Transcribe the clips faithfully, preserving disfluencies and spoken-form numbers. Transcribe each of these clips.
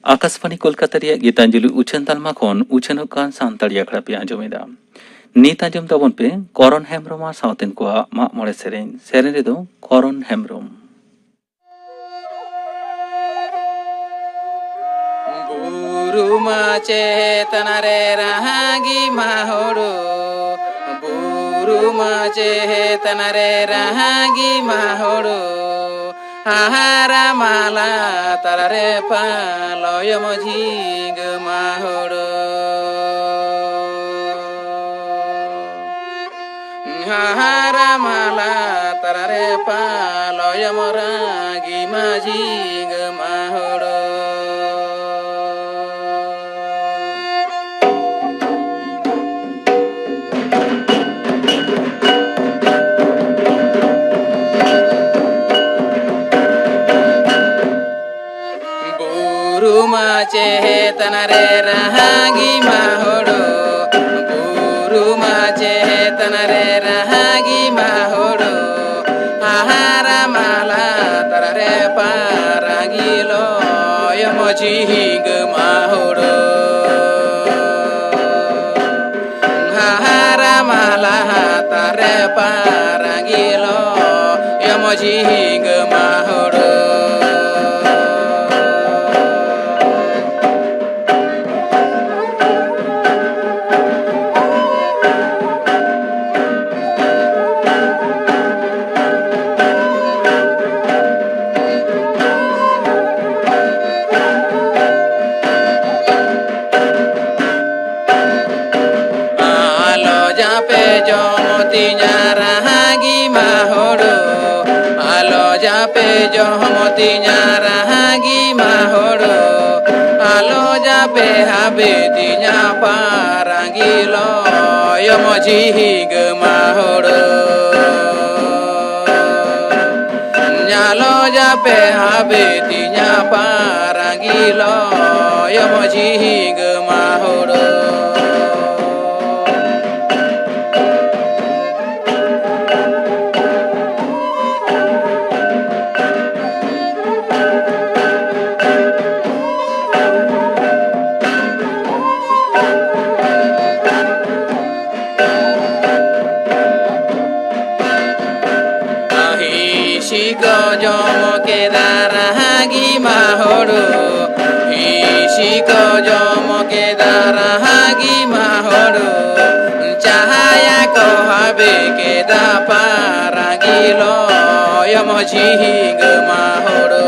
ᱟᱠᱟᱥᱵᱟᱬᱤ ᱠᱳᱞᱠᱟᱛᱟ ᱨᱮᱭᱟᱜ ᱜᱤᱛᱟᱧᱡᱚᱞᱤ ᱩᱪᱷᱟᱹᱱ ᱛᱟᱞᱢᱟ ᱠᱷᱚᱱ ᱩᱪᱷᱟᱹᱱᱚᱜ ᱠᱟᱱ ᱥᱟᱱᱛᱟᱲᱤ ᱟᱠᱷᱲᱟ ᱯᱮ ᱟᱸᱡᱚᱢᱮᱫᱟ᱾ ᱱᱤᱛ ᱟᱸᱡᱚᱢ ᱛᱟᱵᱚᱱ ᱯᱮ ᱠᱚᱨᱚᱱ ᱦᱮᱢᱵᱽᱨᱚᱢ ᱟᱨ ᱥᱟᱶᱛᱮᱱ ᱠᱚᱣᱟᱜ ᱢᱟᱜ ᱢᱚᱬᱮ ᱥᱮᱨᱮᱧ᱾ ᱥᱮᱨᱮᱧ ᱨᱮᱫᱚ ᱠᱚᱨᱚᱱ ᱦᱮᱢᱵᱽᱨᱚᱢ᱾ ᱵᱩᱨᱩ ᱢᱟ ᱪᱮᱛᱟᱱ ᱨᱮ ᱨᱟᱦᱟᱜᱤ ᱢᱟ ᱦᱳᱲᱳ, ᱵᱩᱨᱩ ᱢᱟ ᱪᱮᱛᱟᱱ ᱨᱮ ᱨᱟᱦᱟᱜᱤ ᱢᱟ ᱦᱳᱲᱳ, ᱦᱟᱦᱟᱨᱟ ᱢᱟᱞᱟ ᱛᱟᱞᱟᱨᱮ ᱯᱟᱞᱚᱭᱚᱢ ᱡᱷᱤᱸᱜᱟᱹ ᱢᱟ ᱦᱳᱲᱳ᱾ ᱦᱟᱦᱟᱨᱟ ᱢᱟᱞᱟ ᱛᱟᱞᱟᱨᱮ ᱯᱟᱞᱚᱭᱚᱢ ᱨᱟᱜᱤ ᱢᱟ ᱡᱷᱤᱸᱜᱟᱹ ᱢᱟ ᱦᱳᱲᱳ᱾ ᱵᱩᱨᱩ ᱢᱟ ᱪᱮᱛᱟᱱ ᱨᱮ ᱨᱟᱦᱟᱜᱤ ᱢᱟ ᱦᱳᱲᱳ, ᱵᱩᱨᱩ ᱢᱟ ᱪᱮᱛᱟᱱ ᱨᱮ ᱨᱟᱦᱟᱜᱤ ᱢᱟ ᱦᱳᱲᱳ, ᱦᱟᱦᱟᱨᱟ ᱢᱟᱞᱟ ᱛᱟᱞᱟᱨᱮ ᱯᱟᱨᱟᱜᱤ ᱞᱚᱭᱚᱢ ᱡᱷᱤᱸᱜᱟᱹ ᱢᱟ ᱦᱳᱲᱳ᱾ ᱦᱟᱦᱟᱨᱟ ᱢᱟᱞᱟ ᱦᱟᱛᱟᱨᱮ ᱯᱟᱨᱟᱜᱤ ᱞᱚᱭᱚᱢ ᱡᱷᱤᱸᱜᱟᱹ ᱢᱟ ᱦᱳᱲᱳ᱾ ᱟᱞᱚ ᱡᱟᱯᱮ ᱡᱚᱢ ᱛᱤᱧᱟ ᱨᱟᱦᱟᱜᱤ ᱢᱟ ᱦᱳᱲᱳ, ᱟᱞᱚ ᱡᱟᱯᱮ ᱡᱚᱢ ᱛᱤᱧᱟ ᱨᱟᱦᱟᱜᱤ ᱢᱟ ᱦᱳᱲᱳ, ᱟᱞᱚ ᱡᱟᱯᱮ ᱦᱟᱵᱮ ᱛᱤᱧᱟ ᱯᱟᱨᱟᱜᱤ ᱞᱚᱭᱚᱢ ᱡᱷᱤᱸᱜᱟᱹ ᱢᱟ ᱦᱳᱲᱳ᱾ ᱧᱟᱞᱚ ᱡᱟᱯᱮ ᱦᱟᱵᱮ ᱛᱤᱧᱟ ᱯᱟᱨᱟᱜᱤ ᱞᱚᱭᱚᱢ ᱡᱷᱤᱸᱜᱟᱹ ᱢᱟ ᱦᱳᱲᱳ᱾ ᱡᱚᱢ ᱠᱮᱫᱟ ᱨᱟᱦᱟᱜᱤ ᱢᱟ ᱦᱳᱲᱳ, ᱦᱤᱸᱥᱤ ᱠᱚ ᱡᱚᱢ ᱠᱮᱫᱟ ᱨᱟᱦᱟᱜᱤ ᱢᱟ ᱦᱳᱲᱳ, ᱪᱟᱦᱟᱭᱟ ᱠᱚ ᱦᱟᱵᱮ ᱠᱮᱫᱟ ᱯᱟᱨᱟᱜᱤ ᱞᱚᱭᱚᱢ ᱡᱷᱤᱸᱜᱟᱹ ᱢᱟ ᱦᱳᱲᱳ᱾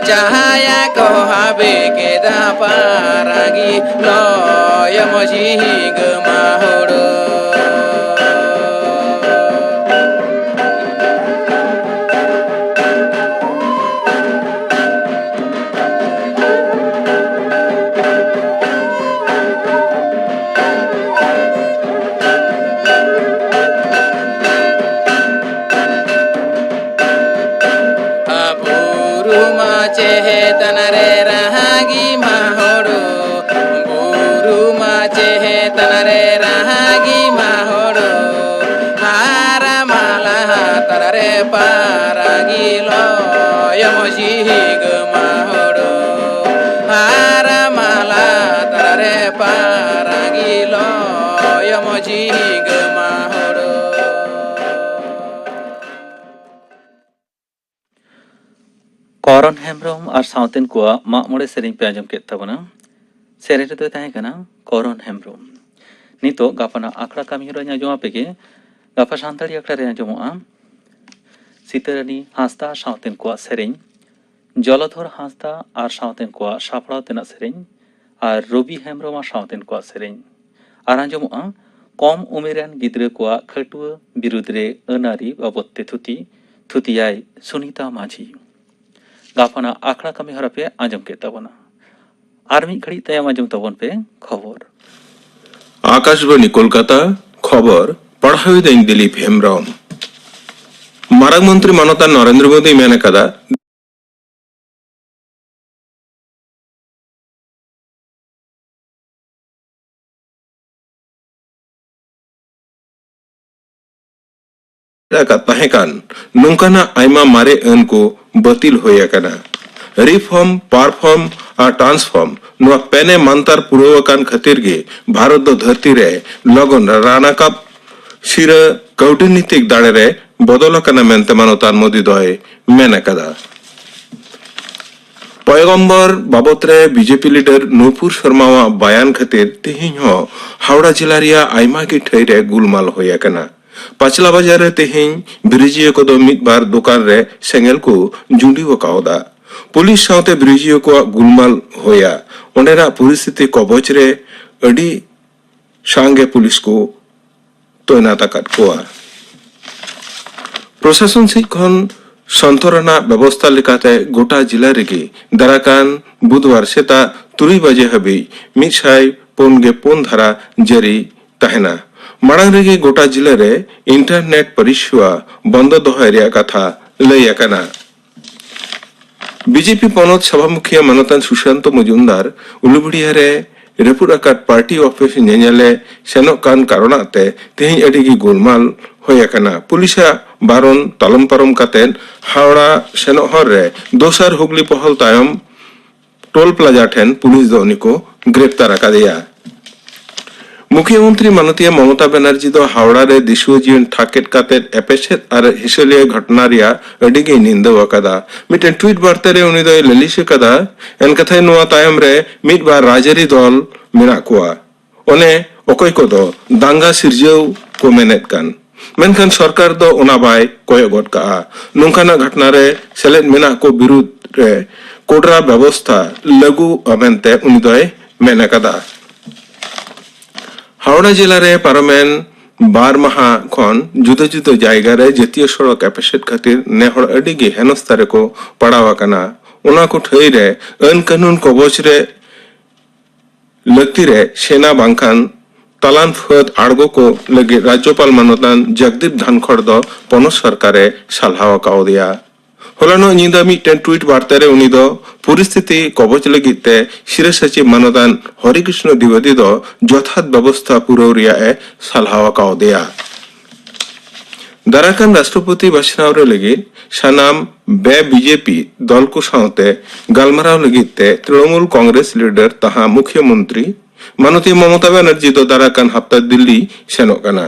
ᱡᱟᱦᱟᱸᱭᱟ ᱠᱚ ᱦᱟᱵᱮ ᱠᱮᱫᱟ ᱯᱟᱨᱟᱜᱤ ᱞᱚᱭᱚᱢ ᱡᱷᱤᱸᱜᱟᱹ ᱢᱟ ᱦᱳᱲᱳ᱾ ᱵᱩᱨᱩ ᱢᱟ ᱪᱮᱛᱟᱱ ᱨᱮ ᱨᱟᱦᱟᱜᱤ ᱢᱟ ᱦᱳᱲᱳ, ᱵᱩᱨᱩ ᱢᱟ ᱪᱮᱛᱟᱱ ᱨᱮ ᱨᱟᱦᱟᱜᱤ ᱢᱟ ᱦᱳᱲᱳ, ᱦᱟᱨᱟ ᱢᱟᱞᱟ ᱛᱟᱞᱟ ᱨᱮ ᱯᱟᱨᱟᱜᱤ ᱞᱚᱭᱚᱢ ᱡᱷᱤᱸᱜᱟᱹ ᱢᱟ ᱦᱳᱲᱳ, ᱦᱟᱨᱟ ᱢᱟᱞᱟ ᱛᱟᱞᱟ ᱨᱮ ᱯᱟᱨᱟᱜᱤ ᱞᱚᱭᱚᱢ ᱡᱷᱤᱸᱜᱟᱹ ᱢᱟ ᱦᱳᱲᱳ᱾ ᱠᱚᱨᱚᱱ ᱦᱮᱢᱵᱽᱨᱚᱢ ᱟᱨ ᱥᱟᱶᱛᱮᱱ ᱠᱚᱣᱟᱜ ᱢᱟᱜ ᱢᱚᱬᱮ ᱥᱮᱨᱮᱧ ᱯᱮ ᱟᱸᱡᱚᱢ ᱠᱮᱫ ᱛᱟᱵᱚᱱᱟ᱾ ᱥᱮᱨᱮᱧ ᱨᱮᱫᱚᱭ ᱛᱟᱦᱮᱸ ᱠᱟᱱᱟ ᱠᱚᱨᱚᱱ ᱦᱮᱢᱵᱽᱨᱚᱢ᱾ ᱱᱤᱛᱚᱜ ᱜᱟᱯᱟᱱᱟᱜ ᱟᱠᱷᱲᱟ ᱠᱟᱹᱢᱤ ᱦᱚᱨᱟᱧ ᱟᱸᱡᱚᱢ ᱟᱯᱮ ᱜᱮ᱾ ᱜᱟᱯᱟ ᱥᱟᱱᱛᱟᱲᱤ ᱟᱠᱷᱲᱟ ᱨᱮ ᱟᱸᱡᱚᱢᱚᱜᱼᱟ ᱥᱤᱛᱟᱹᱨᱟᱹᱱᱤ ᱦᱟᱸᱥᱫᱟ ᱥᱟᱶᱛᱮᱱ ᱠᱚᱣᱟᱜ ᱥᱮᱨᱮᱧ, ᱡᱚᱞᱚᱫᱷᱚᱨ ᱦᱟᱸᱥᱫᱟ ᱟᱨ ᱥᱟᱶᱛᱮᱱ ᱠᱚᱣᱟᱜ ᱥᱟᱯᱲᱟᱣ ᱛᱮᱱᱟᱜ ᱥᱮᱨᱮᱧ, ᱟᱨ ᱨᱚᱵᱤ ᱦᱮᱢᱵᱽᱨᱚᱢ ᱟᱨ ᱥᱟᱶᱛᱮᱱ ᱠᱚᱣᱟᱜ ᱥᱮᱨᱮᱧ᱾ ᱟᱨ ᱟᱸᱡᱚᱢᱚᱜᱼᱟ ᱠᱚᱢ ᱩᱢᱮᱨᱟᱱ ᱜᱤᱫᱽᱨᱟᱹ ᱠᱚᱣᱟᱜ ᱠᱷᱟᱹᱴᱩᱣᱟᱹ ᱵᱤᱨᱩᱫᱽ ᱨᱮ ᱟᱹᱱ ᱟᱹᱨᱤ ᱵᱟᱵᱚᱫ ᱛᱮ ᱛᱷᱩᱛᱤ, ᱛᱷᱩᱛᱤᱭᱟᱭ ᱥᱩᱱᱤᱛᱟ ᱢᱟᱹᱡᱷᱤ᱾ ᱜᱟᱯᱟᱱᱟᱜ ᱟᱠᱷᱲᱟ ᱠᱟᱹᱢᱤ ᱦᱚᱨᱟ ᱯᱮ ᱟᱸᱡᱚᱢ ᱠᱮᱫ ᱛᱟᱵᱚᱱᱟ᱾ ᱟᱨ ᱢᱤᱫ ᱜᱷᱟᱹᱲᱤᱡ ᱛᱟᱭᱚᱢ ᱟᱸᱡᱚᱢ ᱛᱟᱵᱚᱱ ᱯᱮ ᱠᱷᱚᱵᱚᱨ᱾ ᱟᱠᱟᱥᱵᱟᱬᱤ ᱠᱳᱞᱠᱟᱛᱟ, ᱠᱷᱚᱵᱚᱨ ᱯᱟᱲᱦᱟᱣᱤᱫᱟᱹᱧ ᱫᱤᱞᱤᱯ ᱦᱮᱢᱵᱽᱨᱚᱢ᱾ ᱢᱟᱨᱟᱝ ᱢᱚᱱᱛᱨᱤ ᱢᱟᱱᱚᱛᱟᱱ ᱱᱚᱨᱮᱱᱫᱨᱚ ᱢᱳᱫᱤᱭ ᱢᱮᱱ ᱟᱠᱟᱫᱟ, ᱟᱠᱟᱫ ᱛᱟᱦᱮᱸ ᱠᱟᱱ ᱱᱚᱝᱠᱟᱱᱟᱜ ᱟᱭᱢᱟ ᱢᱟᱨᱮ ᱟᱹᱱ ᱠᱚ ᱵᱟᱹᱛᱤᱞ ᱦᱩᱭ ᱟᱠᱟᱱᱟ᱾ ᱨᱤᱯᱷᱚᱨᱢ, ᱯᱟᱨᱯᱷᱚᱨᱢ ᱟᱨ ᱴᱨᱟᱱᱥᱯᱷᱚᱨᱢ ᱱᱚᱣᱟ ᱯᱮᱱᱮ ᱢᱟᱱᱛᱟᱨ ᱯᱩᱨᱟᱹᱣ ᱟᱠᱟᱱ ᱠᱷᱟᱹᱛᱤᱨ ᱜᱮ ᱵᱷᱟᱨᱚᱛ ᱫᱚ ᱫᱷᱟᱹᱨᱛᱤ ᱨᱮ ᱞᱚᱜᱚᱱ ᱨᱟᱱᱟᱠᱟᱵ ᱥᱤᱨᱟᱹ ᱠᱟᱹᱣᱰᱤᱱᱤᱛᱤᱠ ᱫᱟᱲᱮ ᱨᱮ ᱵᱚᱫᱚᱞ ᱟᱠᱟᱱᱟ ᱢᱮᱱᱛᱮ ᱢᱟᱱᱚᱛᱟᱱ ᱢᱳᱫᱤ ᱫᱚᱭ ᱢᱮᱱ ᱟᱠᱟᱫᱟ᱾ ᱯᱚᱭᱜᱚᱢᱵᱚᱨ ᱵᱟᱵᱚᱛ ᱨᱮ ᱵᱤᱡᱮᱯᱤ ᱞᱤᱰᱟᱨ ᱱᱩᱯᱩᱨ ᱥᱚᱨᱢᱟᱣᱟᱜ ᱵᱟᱭᱟᱱ ᱠᱷᱟᱹᱛᱤᱨ ᱛᱮᱦᱮᱧ ᱦᱚᱸ ᱦᱟᱣᱲᱟ ᱡᱮᱞᱟ ᱨᱮᱭᱟᱜ ᱟᱭᱢᱟ ᱜᱮ ᱴᱷᱟᱹᱭ ᱨᱮ ᱜᱩᱞᱢᱟᱞ ᱦᱩᱭ ᱟᱠᱟᱱᱟ᱾ ᱯᱟᱪᱞᱟ ᱵᱟᱡᱟᱨ ᱨᱮ ᱛᱮᱦᱮᱧ ᱵᱤᱨᱤᱡᱤᱭᱟᱹ ᱠᱚᱫᱚ ᱢᱤᱫ ᱵᱟᱨ ᱫᱚᱠᱟᱱ ᱨᱮ ᱥᱮᱸᱜᱮᱞ ᱠᱚ ᱡᱩᱸᱰᱤ ᱟᱠᱟᱣᱫᱟ᱾ ᱯᱩᱞᱤᱥ ᱥᱟᱶᱛᱮ ᱵᱤᱨᱤᱡᱤᱭᱟᱹ ᱠᱚᱣᱟᱜ ᱜᱩᱞᱢᱟᱞ ᱦᱩᱭᱟ᱾ ᱚᱸᱰᱮᱱᱟᱜ ᱯᱚᱨᱤᱥᱛᱷᱤᱛᱤ ᱠᱚᱵᱚᱡ ᱨᱮ ᱟᱹᱰᱤ ᱥᱟᱸᱜᱮ ᱯᱩᱞᱤᱥ ᱠᱚ ᱛᱚᱭᱱᱟᱛ ᱟᱠᱟᱫ ᱠᱚᱣᱟ᱾ ᱯᱨᱚᱥᱟᱥᱚᱱ ᱥᱮᱫ ᱠᱷᱚᱱ ᱥᱚᱱᱛᱚᱨ ᱨᱮᱱᱟᱜ ᱵᱮᱵᱚᱥᱛᱟ ᱞᱮᱠᱟᱛᱮ ᱜᱚᱴᱟ ᱡᱤᱞᱟ ᱨᱮᱜᱮ ᱫᱟᱨᱟᱠᱟᱱ ᱵᱩᱫᱷᱵᱟᱨ ᱥᱮᱛᱟᱜ ᱛᱩᱨᱩᱭ ᱵᱟᱡᱮ ᱦᱟᱹᱵᱤᱡ ᱢᱤᱫ ᱥᱟᱭ ᱯᱩᱱ ᱜᱮ ᱯᱩᱱ ᱫᱷᱟᱨᱟ ᱡᱟᱹᱨᱤ ᱛᱟᱦᱮᱱᱟ᱾ ᱢᱟᱲᱟᱝ ᱨᱮᱜᱮ ᱜᱚᱴᱟ ᱡᱤᱞᱟ ᱨᱮ ᱤᱱᱴᱟᱨᱱᱮᱴ ᱯᱚᱨᱤᱥᱮᱵᱟ ᱵᱚᱱᱫᱚ ᱫᱚᱦᱚᱭ ᱨᱮᱭᱟᱜ ᱠᱟᱛᱷᱟ ᱞᱟᱹᱭ ᱟᱠᱟᱱᱟ᱾ ᱵᱤᱡᱮᱯᱤ ᱯᱚᱱᱚᱛ ᱥᱚᱵᱷᱟ ᱢᱩᱠᱷᱤᱭᱟᱹ ᱢᱟᱱᱚᱛᱟᱱ ᱥᱩᱥᱟᱱᱛᱚ ᱢᱚᱡᱩᱢᱫᱟᱨ ᱩᱞᱩᱵᱷᱩᱲᱤᱭᱟ ᱨᱮ ᱨᱟᱹᱯᱩᱫ ᱟᱠᱟᱫ ᱯᱟᱨᱴᱤ ᱚᱯᱷᱤᱥ ᱧᱮᱧᱮᱞᱮ ᱥᱮᱱᱚᱜ ᱠᱟᱱ ᱠᱟᱨᱚᱱᱟᱜ ᱛᱮ ᱛᱮᱦᱮᱧ ᱟᱹᱰᱤ ᱜᱮ ᱜᱳᱞᱢᱟᱞ ᱦᱩᱭ ᱟᱠᱟᱱᱟ᱾ ᱯᱩᱞᱤᱥᱟᱜ ᱵᱟᱨᱚᱱ ᱛᱟᱞᱚᱢ ᱯᱟᱨᱚᱢ ᱠᱟᱛᱮ ᱦᱟᱣᱲᱟ ᱥᱮᱱᱚᱜ ᱦᱚᱨ ᱨᱮ ᱫᱚᱥᱟᱨ ᱦᱩᱜᱽᱞᱤ ᱯᱚᱦᱚᱞ ᱛᱟᱭᱚᱢ ᱴᱳᱞ ᱯᱞᱟᱡᱟ ᱴᱷᱮᱱ ᱯᱩᱞᱤᱥ ᱫᱚ ᱩᱱᱤ ᱠᱚ ᱜᱨᱮᱯᱛᱟᱨ ᱟᱠᱟᱫᱮᱭᱟ᱾ ᱢᱩᱠᱷᱭᱟᱹ ᱢᱚᱱᱛᱨᱤ ᱢᱟᱱᱚᱛᱤᱭᱟᱹ ᱢᱚᱢᱚᱛᱟ ᱵᱟᱱᱟᱨᱡᱤ ᱫᱚ ᱦᱟᱣᱲᱟ ᱨᱮ ᱫᱤᱥᱩᱣᱟᱹ ᱡᱤᱭᱚᱱ ᱴᱷᱟᱠᱮᱫ ᱠᱟᱛᱮ ᱮᱯᱮᱥᱮᱫ ᱟᱨ ᱦᱤᱥᱟᱹᱞᱤᱭᱟᱹ ᱜᱷᱚᱴᱚᱱᱟ ᱨᱮᱭᱟᱜ ᱟᱹᱰᱤ ᱜᱮᱭ ᱱᱤᱱᱫᱟᱹᱣ ᱟᱠᱟᱫᱟ᱾ ᱢᱤᱫᱴᱮᱱ ᱴᱩᱭᱤᱴ ᱵᱟᱨᱛᱟ ᱨᱮ ᱩᱱᱤ ᱫᱚᱭ ᱞᱟᱹᱞᱤᱥ ᱟᱠᱟᱫᱟ, ᱮᱱ ᱠᱟᱛᱷᱟᱭ ᱱᱚᱣᱟ ᱛᱟᱭᱚᱢ ᱨᱮ ᱢᱤᱫ ᱵᱟᱨ ᱨᱟᱡᱽᱟᱹᱨᱤ ᱫᱚᱞ ᱢᱮᱱᱟᱜ ᱠᱚᱣᱟ᱾ ᱚᱱᱮ ᱚᱠᱚᱭ ᱠᱚᱫᱚ ᱫᱟᱝᱜᱟ ᱥᱤᱨᱡᱟᱹᱣ ᱠᱚ ᱢᱮᱱᱮᱫ ᱠᱟᱱ, ᱢᱮᱱᱠᱷᱟᱱ ᱥᱚᱨᱠᱟᱨ ᱫᱚ ᱚᱱᱟ ᱵᱟᱭ ᱠᱚᱭᱚᱜ ᱜᱚᱫ ᱠᱟᱜᱼᱟ᱾ ᱱᱚᱝᱠᱟᱱᱟᱜ ᱜᱷᱚᱴᱚᱱᱟ ᱨᱮ ᱥᱮᱞᱮᱫ ᱢᱮᱱᱟᱜ ᱠᱚ ᱵᱤᱨᱩᱫᱽ ᱨᱮ ᱠᱚᱰᱨᱟ ᱵᱮᱵᱚᱥᱛᱷᱟ ᱞᱟᱹᱜᱩᱜᱼᱟ ᱢᱮᱱᱛᱮ ᱩᱱᱤ ᱫᱚᱭ ᱢᱮᱱ ᱟᱠᱟᱫᱟ᱾ ᱦᱟᱣᱲᱟ ᱡᱮᱞᱟ ᱨᱮ ᱯᱟᱨᱚᱢᱮᱱ ᱵᱟᱨ ᱢᱟᱦᱟ ᱠᱷᱚᱱ ᱡᱩᱫᱟᱹ ᱡᱩᱫᱟᱹ ᱡᱟᱭᱜᱟ ᱨᱮ ᱡᱟᱹᱛᱤᱭᱟᱹ ᱥᱚᱲᱚᱠ ᱮᱯᱮᱥᱮᱫ ᱠᱷᱟᱹᱛᱤᱨ ᱱᱮ ᱦᱚᱲ ᱟᱹᱰᱤ ᱜᱮ ᱦᱮᱱᱚᱥᱛᱟ ᱨᱮᱠᱚ ᱯᱟᱲᱟᱣ ᱟᱠᱟᱱᱟ᱾ ᱚᱱᱟ ᱠᱚ ᱴᱷᱟᱹᱭ ᱨᱮ ᱟᱹᱱ ᱠᱟᱹᱱᱩᱱ ᱠᱚᱵᱚᱡ ᱨᱮ ᱞᱟᱹᱠᱛᱤ ᱨᱮ ᱥᱮᱱᱟ ᱵᱟᱝᱠᱷᱟᱱ ᱛᱟᱞᱟᱱ ᱯᱷᱟᱹᱫ ᱟᱬᱜᱚ ᱠᱚ ᱞᱟᱹᱜᱤᱫ ᱨᱟᱡᱽᱡᱚᱯᱟᱞ ᱢᱟᱱᱚᱛᱟᱱ ᱡᱚᱜᱽᱫᱤᱯ ᱫᱷᱟᱱᱠᱷᱚᱲ ᱫᱚ ᱯᱚᱱᱚᱛ ᱥᱚᱨᱠᱟᱨ ᱮ ᱥᱟᱞᱦᱟᱣ ᱟᱠᱟᱣᱫᱮᱭᱟ᱾ ᱦᱚᱞᱟᱱᱚᱜ ᱧᱤᱫᱟᱹ ᱢᱤᱫᱴᱮᱱ ᱴᱩᱭᱤᱴ ᱵᱟᱨᱛᱟ ᱨᱮ ᱩᱱᱤ ᱫᱚ ᱯᱚᱨᱤᱥᱛᱷᱤᱛᱤ ᱠᱚᱵᱚᱡ ᱞᱟᱹᱜᱤᱫ ᱛᱮ ᱥᱤᱨᱟᱹ ᱥᱚᱪᱤᱵ ᱢᱟᱱᱚᱛᱟᱱ ᱦᱚᱨᱤᱠᱨᱤᱥᱱᱚ ᱫᱤᱵᱮᱫᱤ ᱫᱚ ᱡᱚᱛᱷᱟᱛ ᱵᱮᱵᱚᱥᱛᱷᱟ ᱯᱩᱨᱟᱹᱣ ᱨᱮᱭᱟᱜ ᱮ ᱥᱟᱞᱦᱟᱣ ᱟᱠᱟᱣᱫᱮᱭᱟ᱾ ᱫᱟᱨᱟᱠᱟᱱ ᱨᱟᱥᱴᱨᱚᱯᱚᱛᱤ ᱵᱟᱪᱷᱱᱟᱣ ᱨᱮ ᱞᱟᱹᱜᱤᱫ ᱥᱟᱱᱟᱢ ᱵᱮ ᱵᱤᱡᱮᱯᱤ ᱫᱚᱞ ᱠᱚ ᱥᱟᱶᱛᱮ ᱜᱟᱞᱢᱟᱨᱟᱣ ᱞᱟᱹᱜᱤᱫ ᱛᱮ ᱛᱨᱤᱱᱚᱢᱩᱞ ᱠᱚᱝᱜᱨᱮᱥ ᱞᱤᱰᱟᱨ ᱛᱟᱦᱟ ᱢᱩᱠᱷᱭᱟᱹ ᱢᱚᱱᱛᱨᱤ ᱢᱟᱱᱚᱛᱤᱭᱟᱹ ᱢᱚᱢᱚᱛᱟ ᱵᱟᱱᱟᱨᱡᱤ ᱫᱚ ᱫᱟᱨᱟᱠᱟᱱ ᱦᱟᱯᱛᱟ ᱫᱤᱞᱞᱤ ᱥᱮᱱᱚᱜ ᱠᱟᱱᱟ᱾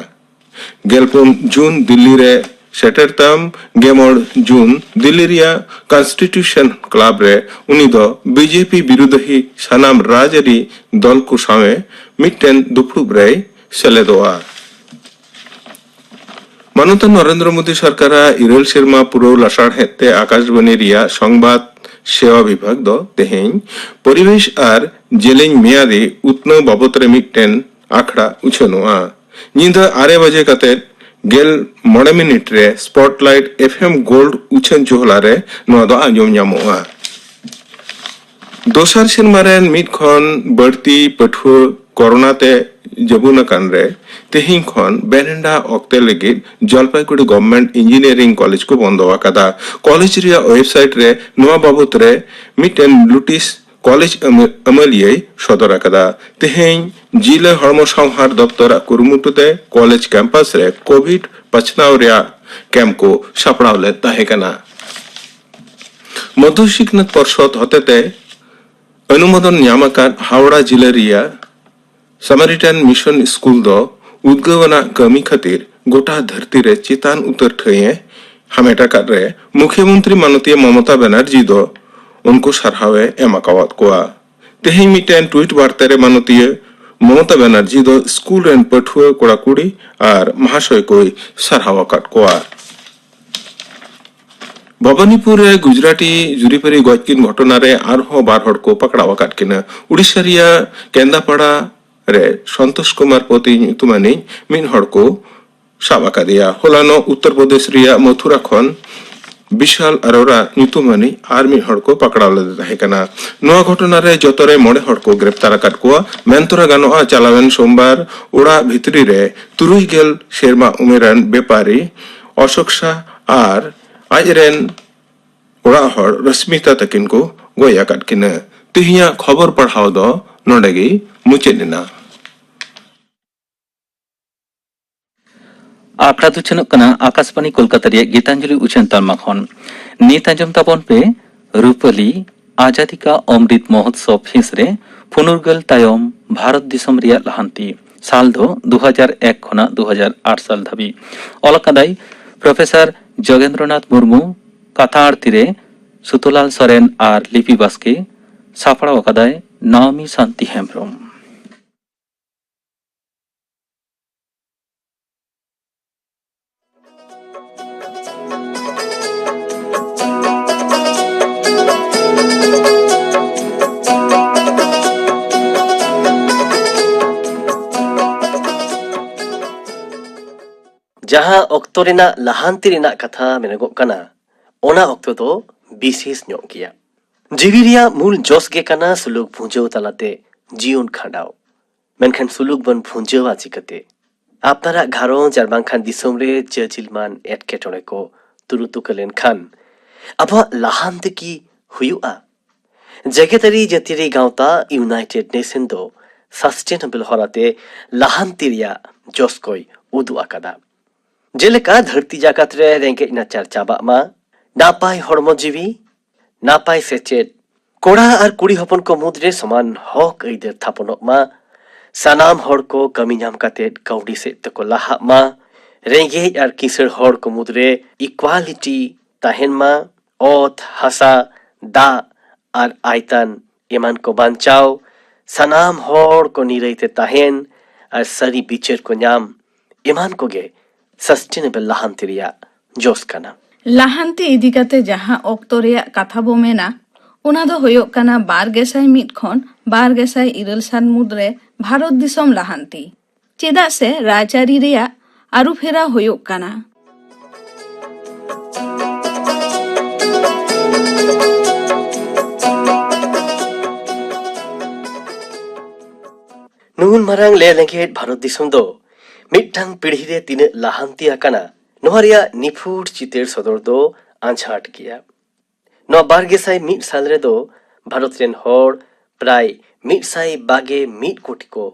ᱜᱮᱞᱯᱩᱱ ᱡᱩᱱ ᱫᱤᱞᱞᱤ ᱨᱮ ᱥᱮᱴᱮᱨ ᱛᱟᱢ ᱜᱮᱞ ᱢᱚᱬᱮ ᱡᱩᱱ ᱫᱤᱞᱞᱤ ᱨᱮᱭᱟᱜ ᱠᱚᱱᱥᱴᱤᱴᱤᱭᱩᱥᱚᱱ ᱠᱞᱟᱵᱽ ᱨᱮ ᱩᱱᱤ ᱫᱚ ᱵᱤᱡᱮᱯᱤ ᱵᱤᱨᱩᱫᱷᱤ ᱥᱟᱱᱟᱢ ᱨᱟᱡᱽᱟᱹᱨᱤ ᱫᱚᱞ ᱠᱚ ᱥᱟᱶᱮ ᱢᱤᱫᱴᱮᱱ ᱫᱩᱯᱲᱩᱵ ᱨᱮᱭ ᱥᱮᱞᱮᱫᱚᱜᱼᱟ᱾ ᱢᱟᱱᱚᱛᱟᱱ ᱱᱚᱨᱮᱱᱫᱨᱚ ᱢᱳᱫᱤ ᱥᱚᱨᱠᱟᱨᱟᱜ ᱤᱨᱟᱹᱞ ᱥᱮᱨᱢᱟ ᱯᱩᱨᱟᱹᱣ ᱞᱟᱥᱟᱲᱦᱮᱫ ᱛᱮ ᱟᱠᱟᱥᱵᱟᱱᱤ ᱨᱮᱭᱟᱜ ᱥᱚᱝᱵᱟᱫ ᱥᱮᱣᱟ ᱵᱤᱵᱷᱟᱜᱽ ᱫᱚ ᱛᱮᱦᱮᱧ ᱯᱚᱨᱤᱵᱮᱥ ᱟᱨ ᱡᱮᱞᱮᱧ ᱢᱮᱭᱟᱫᱤ ᱩᱛᱱᱟᱹᱣ ᱵᱟᱵᱚᱛ ᱨᱮ ᱢᱤᱫᱴᱮᱱ ᱟᱠᱷᱲᱟ ᱩᱪᱷᱟᱹᱱᱚᱜᱼᱟ᱾ ᱧᱤᱫᱟᱹ ᱟᱨᱮ ᱵᱟᱡᱮ ᱠᱟᱛᱮ ᱜᱮᱞ ᱢᱚᱬᱮ ᱢᱤᱱᱤᱴ ᱨᱮ ᱥᱯᱚᱴᱞᱟᱭᱤᱴ ᱮᱯᱷ ᱮᱢ ᱜᱳᱞᱰ ᱩᱪᱷᱟᱹᱱ ᱪᱚᱦᱞᱟ ᱨᱮ ᱱᱚᱣᱟ ᱫᱚ ᱟᱸᱡᱚᱢ ᱧᱟᱢᱚᱜᱼᱟ᱾ ᱫᱚᱥᱟᱨ ᱥᱮᱨᱢᱟ ᱨᱮᱱ ᱢᱤᱫ ᱠᱷᱚᱱ ᱵᱟᱹᱲᱛᱤ ᱯᱟᱹᱴᱷᱩᱣᱟᱹ ᱠᱚᱨᱳᱱᱟ ᱛᱮ ᱡᱟᱹᱵᱩᱱ ᱟᱠᱟᱱ ᱨᱮ ᱛᱮᱦᱮᱧ ᱠᱷᱚᱱ ᱵᱮᱱᱮᱱᱰᱟ ᱚᱠᱛᱮ ᱞᱟᱹᱜᱤᱫ ᱡᱚᱞᱯᱟᱭᱜᱩᱲᱤ ᱜᱚᱵᱷᱢᱮᱱᱴ ᱤᱧᱡᱤᱱᱤᱭᱟᱨᱤᱝ ᱠᱚᱞᱮᱡᱽ ᱠᱚ ᱵᱚᱱᱫᱚ ᱟᱠᱟᱫᱟ᱾ ᱠᱚᱞᱮᱡᱽ ᱨᱮᱭᱟᱜ ᱣᱮᱵᱥᱟᱭᱤᱴ ᱨᱮ ᱱᱚᱣᱟ ᱵᱟᱵᱚᱛ ᱨᱮ ᱢᱤᱫᱴᱮᱱ ᱱᱳᱴᱤᱥ ᱠᱚᱞᱮᱡᱽ ᱟᱹᱢᱟᱹ-, ᱟᱹᱢᱟᱹᱞᱤᱭᱟᱹᱭ ᱥᱚᱫᱚᱨ ᱟᱠᱟᱫᱟ᱾ ᱛᱮᱦᱮᱧ ᱡᱤᱞᱟᱹ ᱦᱚᱲᱢᱚ ᱥᱟᱶᱦᱟᱨ ᱫᱚᱯᱛᱚᱨᱟᱜ ᱠᱩᱨᱩᱢᱩᱴᱩ ᱛᱮ ᱠᱚᱞᱮᱡᱽ ᱠᱮᱢᱯᱟᱥ ᱨᱮ ᱠᱳᱵᱷᱤᱰ ᱯᱟᱪᱷᱱᱟᱣ ᱨᱮᱭᱟᱜ ᱠᱮᱢᱯ ᱠᱚ ᱥᱟᱯᱲᱟᱣ ᱞᱮᱫ ᱛᱟᱦᱮᱸ ᱠᱟᱱᱟ᱾ ᱢᱚᱫᱷᱭᱚ ᱥᱤᱠᱷᱱᱟᱹᱛ ᱯᱚᱨᱥᱚᱫ ᱦᱚᱛᱮᱛᱮ ᱚᱱᱩᱢᱳᱫᱚᱱ ᱧᱟᱢ ᱟᱠᱟᱫ ᱦᱟᱣᱲᱟ ᱡᱤᱞᱟᱹ ᱨᱮᱭᱟᱜ ᱥᱟᱢᱟᱨᱤᱴᱟᱱ ᱢᱤᱥᱚᱱ ᱥᱠᱩᱞ ᱫᱚ ᱩᱫᱽᱜᱟᱹᱣ ᱟᱱᱟᱜ ᱠᱟᱹᱢᱤ ᱠᱷᱟᱹᱛᱤᱨ ᱜᱚᱴᱟ ᱫᱷᱟᱹᱨᱛᱤ ᱨᱮ ᱪᱮᱛᱟᱱ ᱩᱛᱟᱹᱨ ᱴᱷᱟᱹᱭ ᱮ ᱦᱟᱢᱮᱴ ᱟᱠᱟᱫ ᱨᱮ ᱢᱩᱠᱷᱭᱟᱹ ᱢᱚᱱᱛᱨᱤ ᱢᱟᱱᱚᱛᱤᱭᱟᱹ ᱢᱚᱢᱚᱛᱟ ᱵᱟᱱᱟᱨᱡᱤ ᱫᱚ ᱩᱱᱠᱩ ᱥᱟᱨᱦᱟᱣ ᱮ ᱮᱢ ᱟᱠᱟᱣᱟᱫ ᱠᱚᱣᱟ᱾ ᱛᱮᱦᱮᱧ ᱢᱤᱫᱴᱮᱱ ᱴᱩᱭᱤᱴ ᱵᱟᱨᱛᱟ ᱨᱮ ᱢᱟᱱᱚᱛᱤᱭᱟᱹ ᱢᱚᱢᱚᱛᱟ ᱵᱟᱱᱟᱨᱡᱤ ᱫᱚ ᱥᱠᱩᱞ ᱨᱮᱱ ᱯᱟᱹᱴᱷᱩᱣᱟᱹ ᱠᱚᱲᱟ ᱠᱩᱲᱤ ᱟᱨ ᱢᱟᱦᱟᱥᱚᱭ ᱠᱚᱭ ᱥᱟᱨᱦᱟᱣ ᱟᱠᱟᱫ ᱠᱚᱣᱟ᱾ ᱵᱷᱚᱵᱟᱱᱤᱯᱩᱨ ᱨᱮ ᱜᱩᱡᱽᱨᱟᱴᱤ ᱡᱩᱨᱤᱯᱟᱹᱨᱤ ᱜᱚᱡ ᱠᱤᱱ ᱜᱷᱚᱴᱚᱱᱟ ᱨᱮ ᱟᱨᱦᱚᱸ ᱵᱟᱨ ᱦᱚᱲ ᱠᱚ ᱯᱟᱠᱲᱟᱣ ᱟᱠᱟᱫ ᱠᱤᱱᱟ᱾ ᱩᱰᱤᱥᱟ ᱨᱮᱭᱟᱜ ᱠᱮᱱᱫᱟᱯᱟᱲᱟ ᱨᱮ ᱥᱚᱱᱛᱳᱥ ᱠᱩᱢᱟᱨ ᱯᱚᱛᱤ ᱧᱩᱛᱩᱢᱟᱱᱤᱡ ᱢᱤᱫ ᱦᱚᱲ ᱠᱚ ᱥᱟᱵ ᱟᱠᱟᱫᱮᱭᱟ᱾ ᱦᱚᱞᱟᱱᱚᱜ ᱩᱛᱛᱚᱨ ᱯᱨᱚᱫᱮᱥ ᱨᱮᱭᱟᱜ ᱢᱚᱛᱷᱩᱨᱟ ᱠᱷᱚᱱ ᱵᱤᱥᱟᱞ ᱟᱨᱳᱨᱟ ᱧᱩᱛᱩᱢᱟᱱᱤᱡ ᱟᱨ ᱢᱤᱫ ᱦᱚᱲ ᱠᱚ ᱯᱟᱠᱲᱟᱣ ᱞᱮᱫᱮ ᱛᱟᱦᱮᱸ ᱠᱟᱱᱟ᱾ ᱱᱚᱣᱟ ᱜᱷᱚᱴᱚᱱᱟ ᱨᱮ ᱡᱚᱛᱚ ᱨᱮ ᱢᱚᱬᱮ ᱦᱚᱲ ᱠᱚ ᱜᱨᱮᱯᱛᱟᱨ ᱟᱠᱟᱫ ᱠᱚᱣᱟ᱾ ᱢᱮᱱᱛᱚᱨᱟ ᱜᱟᱱᱚᱜᱼᱟ, ᱪᱟᱞᱟᱣᱮᱱ ᱥᱳᱢᱵᱟᱨ ᱚᱲᱟᱜ ᱵᱷᱤᱛᱨᱤ ᱨᱮ ᱛᱩᱨᱩᱭ ᱜᱮᱞ ᱥᱮᱨᱢᱟ ᱩᱢᱮᱨᱟᱱ ᱵᱮᱯᱟᱨᱤ ᱚᱥᱳᱠ ᱥᱟᱦ ᱟᱨ ᱟᱡ ᱨᱮᱱ ᱚᱲᱟᱜ ᱦᱚᱲ ᱨᱚᱥᱢᱤᱛᱟ ᱛᱟᱹᱠᱤᱱ ᱠᱚ ᱜᱚᱡ ᱟᱠᱟᱫ ᱠᱤᱱᱟ᱾ ᱛᱮᱦᱮᱧᱟᱜ ᱠᱷᱚᱵᱚᱨ ᱯᱟᱲᱦᱟᱣ ᱫᱚ ᱱᱚᱰᱮ ᱜᱮ ᱢᱩᱪᱟᱹᱫ ᱮᱱᱟ᱾ ᱟᱠᱷᱲᱟ ᱫᱚ ᱪᱷᱟᱹᱱᱚᱜ ᱠᱟᱱᱟ ᱟᱠᱟᱥᱵᱟᱱᱤ ᱠᱳᱞᱠᱟᱛᱟ ᱨᱮᱭᱟᱜ ᱜᱤᱛᱟᱧᱡᱚᱞᱤ ᱩᱪᱷᱟᱹᱱ ᱛᱟᱞᱢᱟ ᱠᱷᱚᱱ᱾ ᱱᱤᱛ ᱟᱸᱡᱚᱢ ᱛᱟᱵᱚᱱ ᱯᱮ ᱨᱩᱯᱟᱹᱞᱤ ᱟᱡᱟᱫᱤ ᱠᱟ ᱚᱢᱨᱤᱛ ᱢᱚᱦᱳᱛᱥᱚᱵ ᱦᱤᱸᱥ ᱨᱮ ᱯᱷᱩᱱᱩᱨᱜᱟᱹᱞ ᱛᱟᱭᱚᱢ ᱵᱷᱟᱨᱚᱛ ᱫᱤᱥᱚᱢ ᱨᱮᱭᱟᱜ ᱞᱟᱦᱟᱱᱛᱤ, ᱥᱟᱞ ᱫᱚ ᱫᱩ ᱦᱟᱡᱟᱨ ᱮᱠ ᱠᱷᱚᱱᱟᱜ ᱫᱩ ᱦᱟᱡᱟᱨ ᱟᱴ ᱥᱟᱞ ᱫᱷᱟᱹᱵᱤᱡ᱾ ᱚᱞ ᱟᱠᱟᱫᱟᱭ ᱯᱨᱚᱯᱷᱮᱥᱚᱨ ᱡᱳᱜᱮᱱᱫᱨᱚᱱᱟᱛᱷ ᱢᱩᱨᱢᱩ, ᱠᱟᱛᱷᱟ ᱟᱬᱛᱤ ᱨᱮ ᱥᱩᱛᱚᱞᱟᱞ ᱥᱚᱨᱮᱱ ᱟᱨ ᱞᱤᱯᱤ ᱵᱟᱥᱠᱮ, ᱥᱟᱯᱲᱟᱣ ᱟᱠᱟᱫᱟᱭ ᱱᱟᱣᱢᱤ ᱥᱟᱱᱛᱤ ᱦᱮᱢᱵᱽᱨᱚᱢ᱾ ᱡᱟᱦᱟᱸ ᱚᱠᱛᱚ ᱨᱮᱱᱟᱜ ᱞᱟᱦᱟᱱᱛᱤ ᱨᱮᱱᱟᱜ ᱠᱟᱛᱷᱟ ᱢᱮᱱᱚᱜᱚᱜ ᱠᱟᱱᱟ, ᱚᱱᱟ ᱚᱠᱛᱚ ᱫᱚ ᱵᱤᱥᱮᱥ ᱧᱚᱜ ᱜᱮᱭᱟ᱾ ᱡᱤᱣᱤ ᱨᱮᱭᱟᱜ ᱢᱩᱞ ᱡᱚᱥ ᱜᱮ ᱠᱟᱱᱟ ᱥᱩᱞᱩᱠ ᱵᱷᱩᱸᱡᱟᱹᱣ ᱛᱟᱞᱟᱛᱮ ᱡᱤᱭᱚᱱ ᱠᱷᱟᱸᱰᱟᱣ᱾ ᱢᱮᱱᱠᱷᱟᱱ ᱥᱩᱞᱩᱠ ᱵᱚᱱ ᱵᱷᱩᱸᱡᱟᱹᱣᱟ ᱪᱤᱠᱟᱹᱛᱮ? ᱟᱯᱱᱟᱨᱟᱜ ᱜᱷᱟᱨᱚᱸᱡᱽ ᱟᱨ ᱵᱟᱝᱠᱷᱟᱱ ᱫᱤᱥᱚᱢ ᱨᱮ ᱪᱟᱹᱪᱤᱞᱢᱟᱱ ᱮᱴᱠᱮᱴᱚᱬᱮ ᱠᱚ ᱛᱩᱨᱩ ᱛᱩᱠᱟᱹ ᱞᱮᱱᱠᱷᱟᱱ ᱟᱵᱚᱣᱟᱜ ᱞᱟᱦᱟᱱᱛᱤ ᱠᱤ ᱦᱩᱭᱩᱜᱼᱟ? ᱡᱮᱜᱮᱛᱟᱹᱨᱤ ᱡᱟᱹᱛᱤᱭᱟᱹᱨᱤ ᱜᱟᱶᱛᱟ ᱤᱭᱩᱱᱟᱭᱴᱮᱰ ᱱᱮᱥᱚᱱ ᱫᱚ ᱥᱟᱥᱴᱮᱱᱮᱵᱚᱞ ᱦᱚᱨᱟᱛᱮ ᱞᱟᱦᱟᱱᱛᱤ ᱨᱮᱭᱟᱜ ᱡᱚᱥ ᱠᱚᱭ ᱩᱫᱩᱜ ᱟᱠᱟᱫᱟ᱾ ᱡᱮᱞᱮᱠᱟ ᱫᱷᱟᱹᱨᱛᱤ ᱡᱟᱠᱟᱛ ᱨᱮ ᱨᱮᱸᱜᱮᱡ ᱱᱟᱪᱟᱨ ᱪᱟᱵᱟᱜ ᱢᱟ, ᱱᱟᱯᱟᱭ ᱦᱚᱲᱢᱚ ᱡᱤᱣᱤ, ᱱᱟᱯᱟᱭ ᱥᱮᱪᱮᱫ, ᱠᱚᱲᱟ ᱟᱨ ᱠᱩᱲᱤ ᱦᱚᱯᱚᱱ ᱠᱚ ᱢᱩᱫᱽᱨᱮ ᱥᱚᱢᱟᱱ ᱦᱚᱠ ᱟᱹᱭᱫᱟᱹᱨ ᱛᱷᱟᱯᱚᱱᱚᱜ ᱢᱟ, ᱥᱟᱱᱟᱢ ᱦᱚᱲ ᱠᱚ ᱠᱟᱹᱢᱤ ᱧᱟᱢ ᱠᱟᱛᱮ ᱠᱟᱹᱣᱰᱤ ᱥᱮᱫ ᱛᱮᱠᱚ ᱞᱟᱦᱟᱜ ᱢᱟ, ᱨᱮᱸᱜᱮᱡ ᱟᱨ ᱠᱤᱥᱟᱹᱬ ᱦᱚᱲ ᱠᱚ ᱢᱩᱫᱽᱨᱮ ᱤᱠᱣᱟᱞᱤᱴᱤ ᱛᱟᱦᱮᱱ ᱢᱟ, ᱚᱛ, ᱦᱟᱥᱟ, ᱫᱟᱜ ᱟᱨ ᱟᱭᱛᱟᱱ ᱮᱢᱟᱱ ᱠᱚ ᱵᱟᱧᱪᱟᱣ, ᱥᱟᱱᱟᱢ ᱦᱚᱲ ᱠᱚ ᱱᱤᱨᱟᱹᱭ ᱛᱮ ᱛᱟᱦᱮᱱ ᱟᱨ ᱥᱟᱹᱨᱤ ᱵᱤᱪᱟᱹᱨ ᱠᱚ ᱧᱟᱢ, ᱮᱢᱟᱱ ᱠᱚᱜᱮ ᱥᱟᱥᱴᱮᱱᱮᱵᱚᱞ ᱞᱟᱦᱟᱱᱛᱤ ᱨᱮᱭᱟᱜ ᱡᱚᱥ ᱠᱟᱱᱟ᱾ ᱞᱟᱦᱟᱱᱛᱤ ᱤᱫᱤ ᱠᱟᱛᱮ ᱡᱟᱦᱟᱸ ᱚᱠᱛᱚ ᱨᱮᱭᱟᱜ ᱠᱟᱛᱷᱟ ᱵᱚ ᱢᱮᱱᱟ, ᱚᱱᱟ ᱫᱚ ᱦᱩᱭᱩᱜ ᱠᱟᱱᱟ ᱵᱟᱨ ᱜᱮᱥᱟᱭ ᱢᱤᱫ ᱠᱷᱚᱱ ᱵᱟᱨ ᱜᱮᱥᱟᱭ ᱤᱨᱟᱹᱞ ᱥᱟᱞ ᱢᱩᱫᱽᱨᱮ ᱵᱷᱟᱨᱚᱛ ᱫᱤᱥᱚᱢ ᱞᱟᱦᱟᱱᱛᱤ᱾ ᱪᱮᱫᱟᱜ ᱥᱮ ᱨᱟᱡᱽᱟᱹᱨᱤ ᱨᱮᱭᱟᱜ ᱟᱹᱨᱩᱯᱷᱮᱨᱟᱣ ᱦᱩᱭᱩᱜ ᱠᱟᱱᱟ᱾ ᱱᱩᱱ ᱢᱟᱨᱟᱝ ᱞᱮ ᱞᱮᱸᱜᱮᱫ ᱵᱷᱟᱨᱚᱛ ᱫᱤᱥᱚᱢ ᱫᱚ ᱢᱤᱫᱴᱟᱝ ᱯᱤᱲᱦᱤ ᱨᱮ ᱛᱤᱱᱟᱹᱜ ᱞᱟᱦᱟᱱᱛᱤ ᱟᱠᱟᱱᱟ, ᱱᱚᱣᱟ ᱨᱮᱭᱟᱜ ᱱᱤᱯᱷᱩᱴ ᱪᱤᱛᱟᱹᱨ ᱥᱚᱫᱚᱨ ᱫᱚ ᱟᱸᱡᱷᱟᱴ ᱜᱮᱭᱟ᱾ ᱱᱚᱣᱟ ᱵᱟᱨ ᱜᱮᱥᱟᱭ ᱢᱤᱫ ᱥᱟᱞ ᱨᱮᱫᱚ ᱵᱷᱟᱨᱚᱛ ᱨᱮᱱ ᱦᱚᱲ ᱯᱨᱟᱭ ᱢᱤᱫ ᱥᱟᱭ ᱵᱟᱜᱮ ᱢᱤᱫ ᱠᱳᱴᱤ ᱠᱚ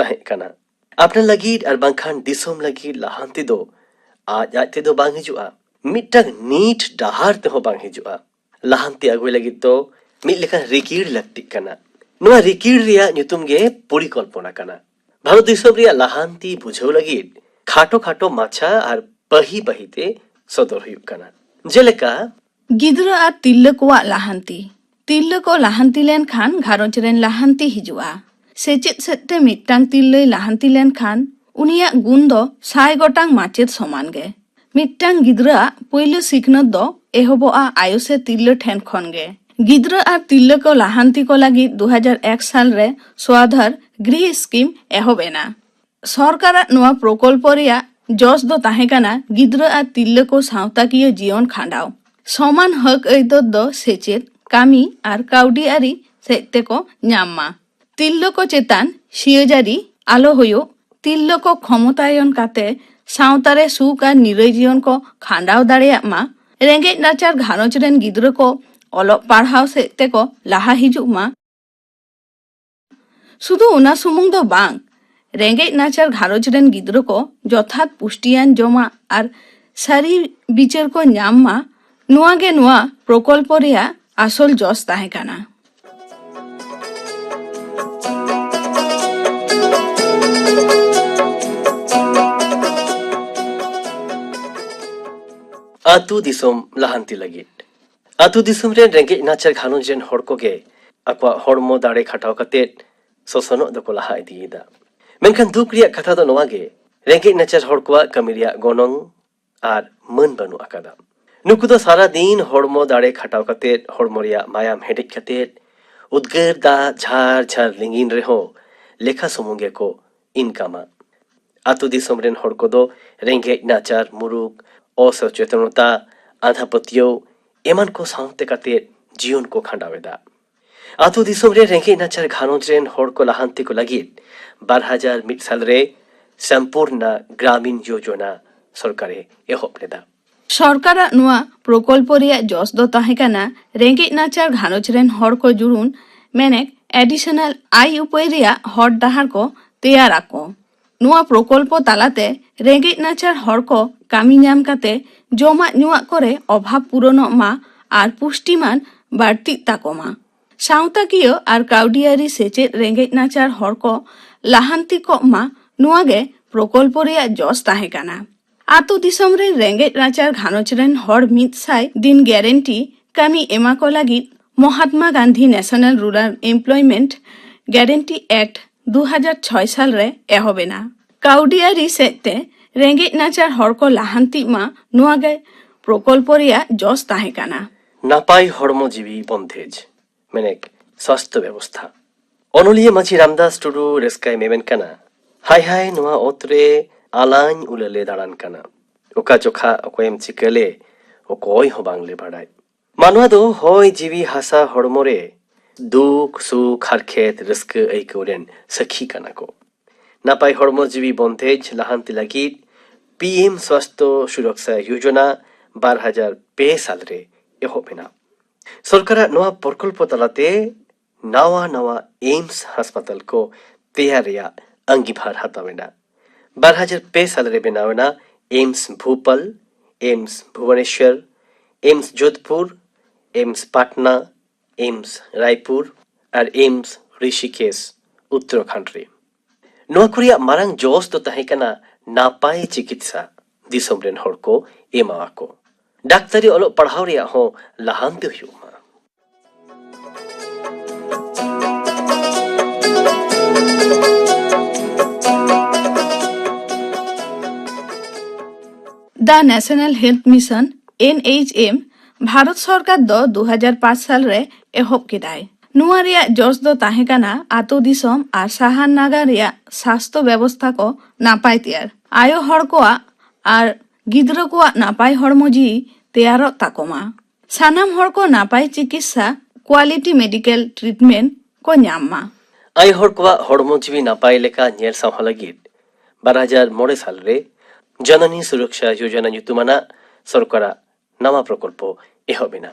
ᱛᱟᱦᱮᱸ ᱠᱟᱱᱟ᱾ ᱟᱯᱱᱟᱨ ᱞᱟᱹᱜᱤᱫ ᱟᱨ ᱵᱟᱝᱠᱷᱟᱱ ᱫᱤᱥᱚᱢ ᱞᱟᱹᱜᱤᱫ ᱞᱟᱦᱟᱱᱛᱤ ᱫᱚ ᱟᱡ ᱟᱡ ᱛᱮᱫᱚ ᱵᱟᱝ ᱦᱤᱡᱩᱜᱼᱟ, ᱢᱤᱫᱴᱟᱝ ᱱᱤᱴ ᱰᱟᱦᱟᱨ ᱛᱮᱦᱚᱸ ᱵᱟᱝ ᱦᱤᱡᱩᱜᱼᱟ᱾ ᱞᱟᱦᱟᱱᱛᱤ ᱟᱹᱜᱩᱭ ᱞᱟᱹᱜᱤᱫ ᱫᱚ ᱢᱤᱫ ᱞᱮᱠᱟᱱ ᱨᱤᱠᱤᱲ ᱞᱟᱹᱠᱛᱤᱜ ᱠᱟᱱᱟ᱾ ᱱᱚᱣᱟ ᱨᱤᱠᱤᱲ ᱨᱮᱭᱟᱜ ᱧᱩᱛᱩᱢ ᱜᱮ ᱯᱚᱨᱤᱠᱚᱞᱯᱚᱱᱟ ᱠᱟᱱᱟ᱾ ᱵᱷᱟᱨᱚᱛ ᱫᱤᱥᱚᱢ ᱨᱮᱭᱟᱜ ᱞᱟᱦᱟᱱᱛᱤ ᱵᱩᱡᱷᱟᱹᱣ ᱞᱟᱹᱜᱤᱫ ᱠᱷᱟᱴᱚ ᱠᱷᱟᱴᱚ ᱢᱟᱪᱷᱟ ᱟᱨ ᱯᱟᱹᱦᱤ ᱯᱟᱹᱦᱤ ᱛᱮ ᱥᱚᱫᱚᱨ ᱦᱩᱭᱩᱜ ᱠᱟᱱᱟ᱾ ᱡᱮᱞᱮᱠᱟ, ᱜᱤᱫᱽᱨᱟᱹ ᱟᱨ ᱛᱤᱨᱞᱟᱹ ᱠᱚᱣᱟᱜ ᱞᱟᱦᱟᱱᱛᱤ᱾ ᱛᱤᱨᱞᱟᱹ ᱠᱚ ᱞᱟᱦᱟᱱᱛᱤ ᱞᱮᱱᱠᱷᱟᱱ ᱜᱷᱟᱨᱚᱸᱡᱽ ᱨᱮᱱ ᱞᱟᱦᱟᱱᱛᱤ ᱦᱤᱡᱩᱜᱼᱟ᱾ ᱥᱮᱪᱮᱫ ᱥᱮᱫ ᱛᱮ ᱢᱤᱫᱴᱟᱝ ᱛᱤᱨᱞᱟᱹᱭ ᱞᱟᱦᱟᱱᱛᱤ ᱞᱮᱱᱠᱷᱟᱱ ᱩᱱᱤᱭᱟᱜ ᱜᱩᱱ ᱫᱚ ᱥᱟᱭ ᱜᱚᱴᱟᱝ ᱢᱟᱪᱮᱫ ᱥᱚᱢᱟᱱ ᱜᱮ᱾ ᱢᱤᱫᱴᱟᱝ ᱜᱤᱫᱽᱨᱟᱹᱣᱟᱜ ᱯᱳᱭᱞᱳ ᱥᱤᱠᱷᱱᱟᱹᱛ ᱫᱚ ᱮᱦᱚᱵᱚᱜᱼᱟ ᱟᱭᱳ ᱥᱮ ᱛᱤᱨᱞᱟᱹ ᱴᱷᱮᱱ ᱠᱷᱚᱱ ᱜᱮ᱾ ᱜᱤᱫᱽᱨᱟᱹ ᱟᱨ ᱛᱤᱨᱞᱟᱹ ᱠᱚ ᱞᱟᱦᱟᱱᱛᱤ ᱠᱚ ᱞᱟᱹᱜᱤᱫ ᱫᱩ ᱦᱟᱡᱟᱨ ᱮᱠ ᱥᱟᱞ ᱨᱮ ᱥᱣᱟᱫᱷᱟᱨ ᱜᱨᱤᱦ ᱥᱠᱤᱢ ᱮᱦᱚᱵ ᱮᱱᱟ᱾ ᱥᱚᱨᱠᱟᱨᱟᱜ ᱱᱚᱣᱟ ᱯᱨᱚᱠᱚᱞᱯᱚ ᱨᱮᱭᱟᱜ ᱡᱚᱥ ᱫᱚ ᱛᱟᱦᱮᱸ ᱠᱟᱱᱟ ᱜᱤᱫᱽᱨᱟᱹ ᱟᱨ ᱛᱤᱨᱞᱟᱹ ᱠᱚ ᱥᱟᱶᱛᱟᱠᱤᱭᱟᱹ ᱡᱤᱭᱚᱱ ᱠᱷᱟᱸᱰᱟᱣ, ᱥᱚᱢᱟᱱ ᱦᱚᱠ ᱟᱹᱭᱫᱟᱹᱨ ᱫᱚ ᱥᱮᱪᱮᱫ, ᱠᱟᱹᱢᱤ ᱟᱨ ᱠᱟᱹᱣᱰᱤ ᱟᱹᱨᱤ ᱥᱮᱫ ᱛᱮᱠᱚ ᱧᱟᱢ ᱢᱟ᱾ ᱛᱤᱨᱞᱟᱹ ᱠᱚ ᱪᱮᱛᱟᱱ ᱥᱤᱭᱟᱹᱡᱟᱹᱨᱤ ᱟᱞᱚ ᱦᱩᱭᱩᱜ, ᱛᱤᱨᱞᱟᱹ ᱠᱚ ᱠᱷᱚᱢᱚᱛᱟᱭᱚᱱ ᱠᱟᱛᱮ ᱥᱟᱶᱛᱟ ᱨᱮ ᱥᱩᱠ ᱟᱨ ᱱᱤᱨᱟᱹᱭ ᱡᱤᱭᱚᱱ ᱠᱚ ᱠᱷᱟᱸᱰᱟᱣ ᱫᱟᱲᱮᱭᱟᱜ ᱢᱟ, ᱨᱮᱸᱜᱮᱡ ᱱᱟᱪᱟᱨ ᱜᱷᱟᱨᱚᱸᱡᱽ ᱨᱮᱱ ᱜᱤᱫᱽᱨᱟᱹ ᱠᱚ ᱚᱞᱚᱜ ᱯᱟᱲᱦᱟᱣ ᱥᱮᱫ ᱛᱮᱠᱚ ᱞᱟᱦᱟ ᱦᱤᱡᱩᱜ ᱢᱟ᱾ ᱥᱩᱫᱷᱩ ᱚᱱᱟ ᱥᱩᱢᱩᱝ ᱫᱚ ᱵᱟᱝ, ᱨᱮᱸᱜᱮᱡ ᱱᱟᱪᱟᱨ ᱜᱷᱟᱨᱚᱸᱡᱽ ᱨᱮᱱ ᱜᱤᱫᱽᱨᱟᱹ ᱠᱚ ᱡᱚᱛᱷᱟᱛ ᱯᱩᱥᱴᱤᱭᱟᱱ ᱡᱚᱢᱟᱜ ᱟᱨ ᱥᱟᱹᱨᱤ ᱵᱤᱪᱟᱹᱨ ᱠᱚ ᱧᱟᱢ ᱢᱟ, ᱱᱚᱣᱟ ᱜᱮ ᱱᱚᱣᱟ ᱯᱨᱚᱠᱚᱞᱯᱚ ᱨᱮᱭᱟᱜ ᱟᱥᱚᱞ ᱡᱚᱥ ᱛᱟᱦᱮᱸ ᱠᱟᱱᱟ᱾ ᱟᱹᱛᱩ ᱫᱤᱥᱚᱢ ᱞᱟᱦᱟᱱᱛᱤ ᱞᱟᱹᱜᱤᱫ᱾ ᱟᱹᱛᱩ ᱫᱤᱥᱚᱢ ᱨᱮᱱ ᱨᱮᱸᱜᱮᱡ ᱱᱟᱪᱟᱨ ᱜᱷᱟᱨᱚᱸᱡᱽ ᱨᱮᱱ ᱦᱚᱲ ᱠᱚᱜᱮ ᱟᱠᱚᱣᱟᱜ ᱦᱚᱲᱢᱚ ᱫᱟᱲᱮ ᱠᱷᱟᱴᱟᱣ ᱠᱟᱛᱮ ᱥᱚᱥᱚᱱᱚᱜ ᱫᱚᱠᱚ ᱞᱟᱦᱟ ᱤᱫᱤᱭᱮᱫᱟ᱾ ᱢᱮᱱᱠᱷᱟᱱ ᱫᱩᱠ ᱨᱮᱭᱟᱜ ᱠᱟᱛᱷᱟ ᱫᱚ ᱱᱚᱣᱟ ᱜᱮ, ᱨᱮᱸᱜᱮᱡ ᱱᱟᱪᱟᱨ ᱦᱚᱲ ᱠᱚᱣᱟᱜ ᱠᱟᱹᱢᱤ ᱨᱮᱭᱟᱜ ᱜᱚᱱᱚᱝ ᱟᱨ ᱢᱟᱹᱱ ᱵᱟᱹᱱᱩᱜ ᱟᱠᱟᱫᱟ᱾ ᱱᱩᱠᱩ ᱫᱚ ᱥᱟᱨᱟ ᱫᱤᱱ ᱦᱚᱲᱢᱚ ᱫᱟᱲᱮ ᱠᱷᱟᱴᱟᱣ ᱠᱟᱛᱮ, ᱦᱚᱲᱢᱚ ᱨᱮᱭᱟᱜ ᱢᱟᱭᱟᱢ ᱦᱮᱰᱮᱡ ᱠᱟᱛᱮ, ᱩᱫᱽᱜᱟᱹᱨ ᱫᱟᱜ ᱡᱷᱟᱨ ᱡᱷᱟᱨ ᱞᱤᱸᱜᱤᱱ ᱨᱮᱦᱚᱸ ᱞᱮᱠᱷᱟ ᱥᱩᱢᱩᱝ ᱜᱮᱠᱚ ᱤᱱᱠᱟᱢᱟ᱾ ᱟᱹᱛᱩ ᱫᱤᱥᱚᱢ ᱨᱮᱱ ᱦᱚᱲ ᱠᱚᱫᱚ ᱨᱮᱸᱜᱮᱡ ᱱᱟᱪᱟᱨ, ᱢᱩᱨᱩᱠ, ᱚᱥᱚᱪᱮᱛᱚᱱᱚᱛᱟ, ᱟᱸᱫᱷᱟ ᱯᱟᱹᱛᱭᱟᱹᱣ ᱮᱢᱟᱱ ᱠᱚ ᱥᱟᱶᱛᱮ ᱠᱟᱛᱮ ᱡᱤᱭᱚᱱ ᱠᱚ ᱠᱷᱟᱸᱰᱟᱣ ᱮᱫᱟ᱾ ᱟᱹᱛᱩ ᱫᱤᱥᱚᱢ ᱨᱮ ᱨᱮᱸᱜᱮᱡ ᱱᱟᱪᱟᱨ ᱜᱷᱟᱨᱚᱸᱡᱽ ᱨᱮᱱ ᱦᱚᱲ ᱠᱚ ᱞᱟᱦᱟᱱᱛᱤ ᱠᱚ ᱞᱟᱹᱜᱤᱫ ᱵᱟᱨ ᱦᱟᱡᱟᱨ ᱢᱤᱫ ᱥᱟᱞ ᱨᱮ ᱥᱚᱢᱯᱩᱨᱱᱟ ᱜᱨᱟᱢᱤᱱ ᱭᱳᱡᱚᱱᱟ ᱥᱚᱨᱠᱟᱨᱮ ᱮᱦᱚᱵ ᱞᱮᱫᱟ᱾ ᱥᱚᱨᱠᱟᱨᱟᱜ ᱱᱚᱣᱟ ᱯᱨᱚᱠᱚᱞᱯᱚ ᱨᱮᱭᱟᱜ ᱡᱚᱥ ᱫᱚ ᱛᱟᱦᱮᱸ ᱠᱟᱱᱟ ᱨᱮᱸᱜᱮᱡ ᱱᱟᱪᱟᱨ ᱜᱷᱟᱨᱚᱸᱡᱽ ᱨᱮᱱ ᱦᱚᱲ ᱠᱚ ᱡᱩᱲᱩᱱ, ᱢᱮᱱᱮᱠ additional ᱟᱭ ᱩᱯᱟᱹᱭ ᱨᱮᱭᱟᱜ ᱦᱚᱨ ᱰᱟᱦᱟᱨ ᱠᱚ ᱛᱮᱭᱟᱨ ᱟᱠᱚ᱾ ᱱᱚᱣᱟ ᱯᱨᱚᱠᱚᱞᱯᱚ ᱛᱟᱞᱟᱛᱮ ᱨᱮᱸᱜᱮᱡ ᱱᱟᱪᱟᱨ ᱦᱚᱲ ᱠᱚ ᱠᱟᱹᱢᱤ ᱧᱟᱢ ᱠᱟᱛᱮ ᱡᱚᱢᱟᱜ ᱧᱩᱣᱟᱜ ᱠᱚᱨᱮ ᱚᱵᱷᱟᱵ ᱯᱩᱨᱚᱱᱚᱜ ᱢᱟ ᱟᱨ ᱯᱩᱥᱴᱤᱢᱟᱱ ᱵᱟᱹᱲᱛᱤᱜ ᱛᱟᱠᱚ ᱢᱟ᱾ ᱥᱟᱶᱛᱟᱠᱤᱭᱟᱹ ᱟᱨ ᱠᱟᱹᱣᱰᱤᱭᱟᱹᱨᱤ ᱥᱮᱪᱮᱫ ᱨᱮᱸᱜᱮᱡ ᱱᱟᱪᱟᱨ ᱦᱚᱲ ᱠᱚ ᱞᱟᱦᱟᱱᱛᱤ ᱠᱚᱜ ᱢᱟ, ᱱᱚᱣᱟ ᱜᱮ ᱯᱨᱚᱠᱚᱞᱯᱚ ᱨᱮᱭᱟᱜ ᱡᱚᱥ ᱛᱟᱦᱮᱸ ᱠᱟᱱᱟ᱾ ᱟᱛᱳ ᱫᱤᱥᱚᱢ ᱨᱮ ᱨᱮᱸᱜᱮᱡ ᱱᱟᱪᱟᱨ ᱜᱷᱟᱨᱚᱸᱡᱽ ᱨᱮᱱ ᱦᱚᱲ ᱢᱤᱫ ᱥᱟᱭ ᱫᱤᱱ ᱜᱮᱨᱮᱱᱴᱤ ᱠᱟᱹᱢᱤ ᱮᱢᱟ ᱠᱚ ᱞᱟᱹᱜᱤᱫ Mahatma Gandhi national rural employment guarantee act ᱫᱩ ᱦᱟᱡᱟᱨ ᱪᱷᱚᱭ ᱥᱟᱞ ᱨᱮ ᱮᱦᱚᱵ ᱮᱱᱟ᱾ ᱠᱟᱹᱣᱰᱤᱭᱟᱹᱨᱤ ᱥᱮᱫ ᱛᱮ ᱨᱮᱸᱜᱮᱡ ᱱᱟᱪᱟᱨ ᱦᱚᱲ ᱠᱚ ᱞᱟᱦᱟᱱᱛᱤᱜ ᱢᱟ, ᱱᱚᱣᱟ ᱜᱮ ᱯᱨᱚᱠᱚᱞᱯᱚ ᱨᱮᱭᱟᱜ ᱡᱚᱥ ᱛᱟᱦᱮᱸ ᱠᱟᱱᱟ᱾ ᱱᱟᱯᱟᱭ ᱦᱚᱲᱢᱚ ᱡᱤᱣᱤ ᱵᱚᱱᱫᱮᱡᱽ, ᱢᱮᱱᱮᱠ ᱥᱟᱥᱛᱷᱚ ᱵᱮᱵᱚᱥᱛᱷᱟ᱾ ᱚᱱᱚᱞᱤᱭᱟᱹ ᱢᱟᱹᱡᱷᱤ ᱨᱟᱢᱫᱟᱥ ᱴᱩᱰᱩ ᱨᱟᱹᱥᱠᱟᱹᱭ ᱢᱮᱢᱮᱱ ᱠᱟᱱᱟ, ᱦᱟᱭ ᱦᱟᱭ ᱱᱚᱣᱟ ᱚᱛ ᱨᱮ ᱟᱞᱟᱧ ᱩᱞᱟᱹᱞᱮ ᱫᱟᱬᱟᱱ ᱠᱟᱱᱟ᱾ ᱚᱠᱟ ᱡᱚᱠᱷᱟ ᱚᱠᱚᱭᱮᱢ ᱪᱤᱠᱟᱹ ᱞᱮ, ᱚᱠᱚᱭ ᱦᱚᱸ ᱵᱟᱝ ᱞᱮ ᱵᱟᱲᱟᱭ᱾ ᱢᱟᱱᱣᱟ ᱫᱚ ᱦᱚᱭ ᱡᱤᱣᱤ ᱦᱟᱥᱟ ᱦᱚᱲᱢᱚ ᱨᱮ ᱫᱩᱠ, ᱥᱩᱠ, ᱦᱟᱨᱠᱷᱮᱛ, ᱨᱟᱹᱥᱠᱟᱹ ᱟᱹᱭᱠᱟᱹᱣ ᱨᱮᱱ ᱥᱟᱹᱠᱷᱤ ᱠᱟᱱᱟ ᱠᱚ᱾ ᱱᱟᱯᱟᱭ ᱦᱚᱲᱢᱚ ᱡᱤᱣᱤ ᱵᱚᱱᱫᱮᱡᱽ ᱞᱟᱦᱟᱱᱛᱤ ᱞᱟᱹᱜᱤᱫ ᱯᱤ ᱮᱢ ᱥᱣᱟᱥᱛᱷᱚ ᱥᱩᱨᱚᱠᱥᱟ ᱭᱳᱡᱚᱱᱟ ᱵᱟᱨ ᱦᱟᱡᱟᱨ ᱯᱮ ᱥᱟᱞ ᱨᱮ ᱮᱦᱚᱵ ᱮᱱᱟ᱾ ᱥᱚᱨᱠᱟᱨᱟᱜ ᱱᱚᱣᱟ ᱯᱨᱚᱠᱚᱞᱯᱚ ᱛᱟᱞᱟᱛᱮ ᱱᱟᱣᱟ ᱱᱟᱣᱟ ᱮᱢᱥ ᱦᱟᱥᱯᱟᱛᱟᱞ ᱠᱚ ᱛᱮᱭᱟᱨ ᱨᱮᱭᱟᱜ ᱟᱸᱜᱤᱵᱷᱟᱨ ᱦᱟᱛᱟᱣ ᱮᱱᱟ᱾ ᱵᱟᱨ ᱦᱟᱡᱟᱨ ᱯᱮ ᱥᱟᱞ ᱨᱮ ᱵᱮᱱᱟᱣ ᱮᱱᱟ AIIMS Bhopal, AIIMS Bhubaneswar, AIIMS Jodhpur, AIIMS Patna, AIIMS Raipur ᱟᱨ ᱮᱢᱥ ᱨᱤᱥᱤᱠᱮᱥ, ᱩᱛᱛᱚᱨᱟᱠᱷᱚᱸᱰ ᱨᱮ᱾ ᱱᱚᱣᱟ ᱠᱚ ᱨᱮᱭᱟᱜ ᱢᱟᱨᱟᱝ ᱡᱚᱥ ᱫᱚ ᱛᱟᱦᱮᱸ ᱠᱟᱱᱟ ᱱᱟᱯᱟᱭ ᱪᱤᱠᱤᱛᱥᱟ ᱫᱤᱥᱚᱢ ᱨᱮᱱ ᱦᱚᱲ ᱠᱚ ᱮᱢᱟᱣᱟᱠᱚ, ᱰᱟᱠᱛᱟᱨᱤ ᱚᱞᱚᱜ ᱯᱟᱲᱦᱟᱣ ᱨᱮᱭᱟᱜ ᱦᱚᱸ ᱞᱟᱦᱟᱱᱛᱤ ᱦᱩᱭᱩᱜ ᱢᱟ᱾ The National Health Mission, N H M, Bharat ᱥᱚᱨᱠᱟᱨ ᱫᱚ ᱫᱩ ᱦᱟᱡᱟᱨ ᱯᱟᱸᱪ ᱥᱟᱞ ᱨᱮ ᱮᱦᱚᱵ ᱠᱮᱫᱟᱭ᱾ ᱱᱚᱣᱟ ᱨᱮᱭᱟᱜ ᱡᱚᱥ ᱫᱚ ᱛᱟᱦᱮᱸ ᱠᱟᱱᱟ ᱟᱛᱳ ᱫᱤᱥᱚᱢ ᱟᱨ ᱥᱟᱦᱟᱨ ᱱᱟᱜᱟᱨ ᱨᱮᱭᱟᱜ ᱥᱟᱥᱛᱷᱚ ᱵᱮᱵᱚᱥᱛᱷᱟ ᱠᱚ ᱱᱟᱯᱟᱭ ᱛᱮᱭᱟᱨ, ᱟᱭᱳ ᱦᱚᱲ ᱠᱚᱣᱟᱜ ᱟᱨ ᱜᱤᱫᱽᱨᱟᱹ ᱠᱚᱣᱟᱜ ᱱᱟᱯᱟᱭ ᱦᱚᱲᱢᱚ ᱡᱤᱣᱤ ᱛᱮᱭᱟᱨᱚᱜ ᱛᱟᱠᱚ ᱢᱟ, ᱥᱟᱱᱟᱢ ᱦᱚᱲ ᱠᱚ ᱱᱟᱯᱟᱭ ᱪᱤᱠᱤᱛᱥᱟ, quality medical treatment, ᱠᱚ ᱧᱟᱢ ᱢᱟ᱾ ᱟᱭᱳ ᱦᱚᱲ ᱠᱚᱣᱟᱜ ᱦᱚᱲᱢᱚ ᱡᱤᱣᱤ ᱱᱟᱯᱟᱭ ᱞᱮᱠᱟ ᱧᱮᱞ ᱥᱟᱶᱦᱟ ᱞᱟᱹᱜᱤᱫ ᱵᱟᱨ ᱦᱟᱡᱟᱨ ᱢᱚᱬᱮ ᱥᱟᱞ ᱨᱮ ᱡᱚᱱᱚᱱᱤ ᱥᱩᱨᱚᱠᱥᱟ ᱭᱳᱡᱚᱱᱟ ᱧᱩᱛᱩᱢᱟᱱᱟᱜ ᱥᱚᱨᱠᱟᱨᱟᱜ ᱱᱟᱣᱟ ᱯᱨᱚᱠᱚᱞᱯᱚ ᱮᱦᱚᱵ ᱮᱱᱟ᱾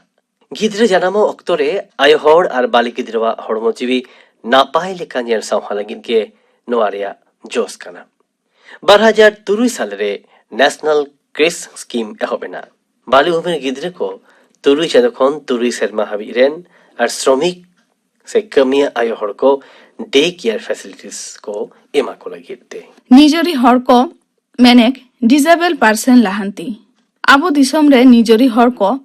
ᱜᱤᱫᱽᱨᱟᱹ ᱡᱟᱱᱟᱢᱚᱜ ᱚᱠᱛᱚ ᱨᱮ ᱟᱭᱳ ᱦᱚᱲ ᱟᱨ ᱵᱟᱞᱮ ᱜᱤᱫᱽᱨᱟᱹᱣᱟᱜ ᱦᱚᱲᱢᱚ ᱡᱤᱣᱤ ᱱᱟᱯᱟᱭ ᱞᱮᱠᱟ ᱧᱮᱞ ᱥᱟᱶᱦᱟ ᱞᱟᱹᱜᱤᱫ ᱜᱮ ᱱᱚᱣᱟ ᱨᱮᱭᱟᱜ ᱡᱚᱥ ᱠᱟᱱᱟ᱾ ᱵᱟᱨ ᱦᱟᱡᱟᱨ ᱛᱩᱨᱩᱭ ᱥᱟᱞ ᱨᱮ ᱱᱮᱥᱱᱟᱞ ᱠᱨᱤᱥ ᱥᱠᱤᱢ ᱮᱦᱚᱵ ᱮᱱᱟ᱾ ᱵᱟᱞᱮ ᱩᱢᱮᱨ ᱜᱤᱫᱽᱨᱟᱹ ᱠᱚ ᱛᱩᱨᱩᱭ ᱪᱟᱸᱫᱚ ᱠᱷᱚᱱ ᱛᱩᱨᱩᱭ ᱥᱮᱨᱢᱟ ᱦᱟᱹᱵᱤᱡ ᱨᱮᱱ ᱟᱨ ᱥᱨᱚᱢᱤᱠ ᱥᱮ ᱠᱟᱹᱢᱤᱭᱟᱹ ᱟᱭᱳ ᱦᱚᱲ ᱠᱚ ᱰᱮ ᱠᱮᱭᱟᱨ ᱯᱷᱮᱥᱤᱞᱤᱴᱤᱥ ᱠᱚ ᱮᱢᱟ ᱠᱚ ᱞᱟᱹᱜᱤᱫ ᱛᱮ᱾ ᱱᱤᱡᱚᱨᱤ ᱦᱚᱲ ᱠᱚ ᱢᱮᱱᱮᱠ, ᱰᱤᱥᱮᱵᱮᱞ ᱯᱟᱨᱥᱮᱱ ᱞᱟᱦᱟᱱᱛᱤ᱾ ᱟᱵᱚ ᱫᱤᱥᱚᱢ ᱨᱮ ᱱᱤᱡᱚᱨᱤ ᱦᱚᱲ ᱠᱚ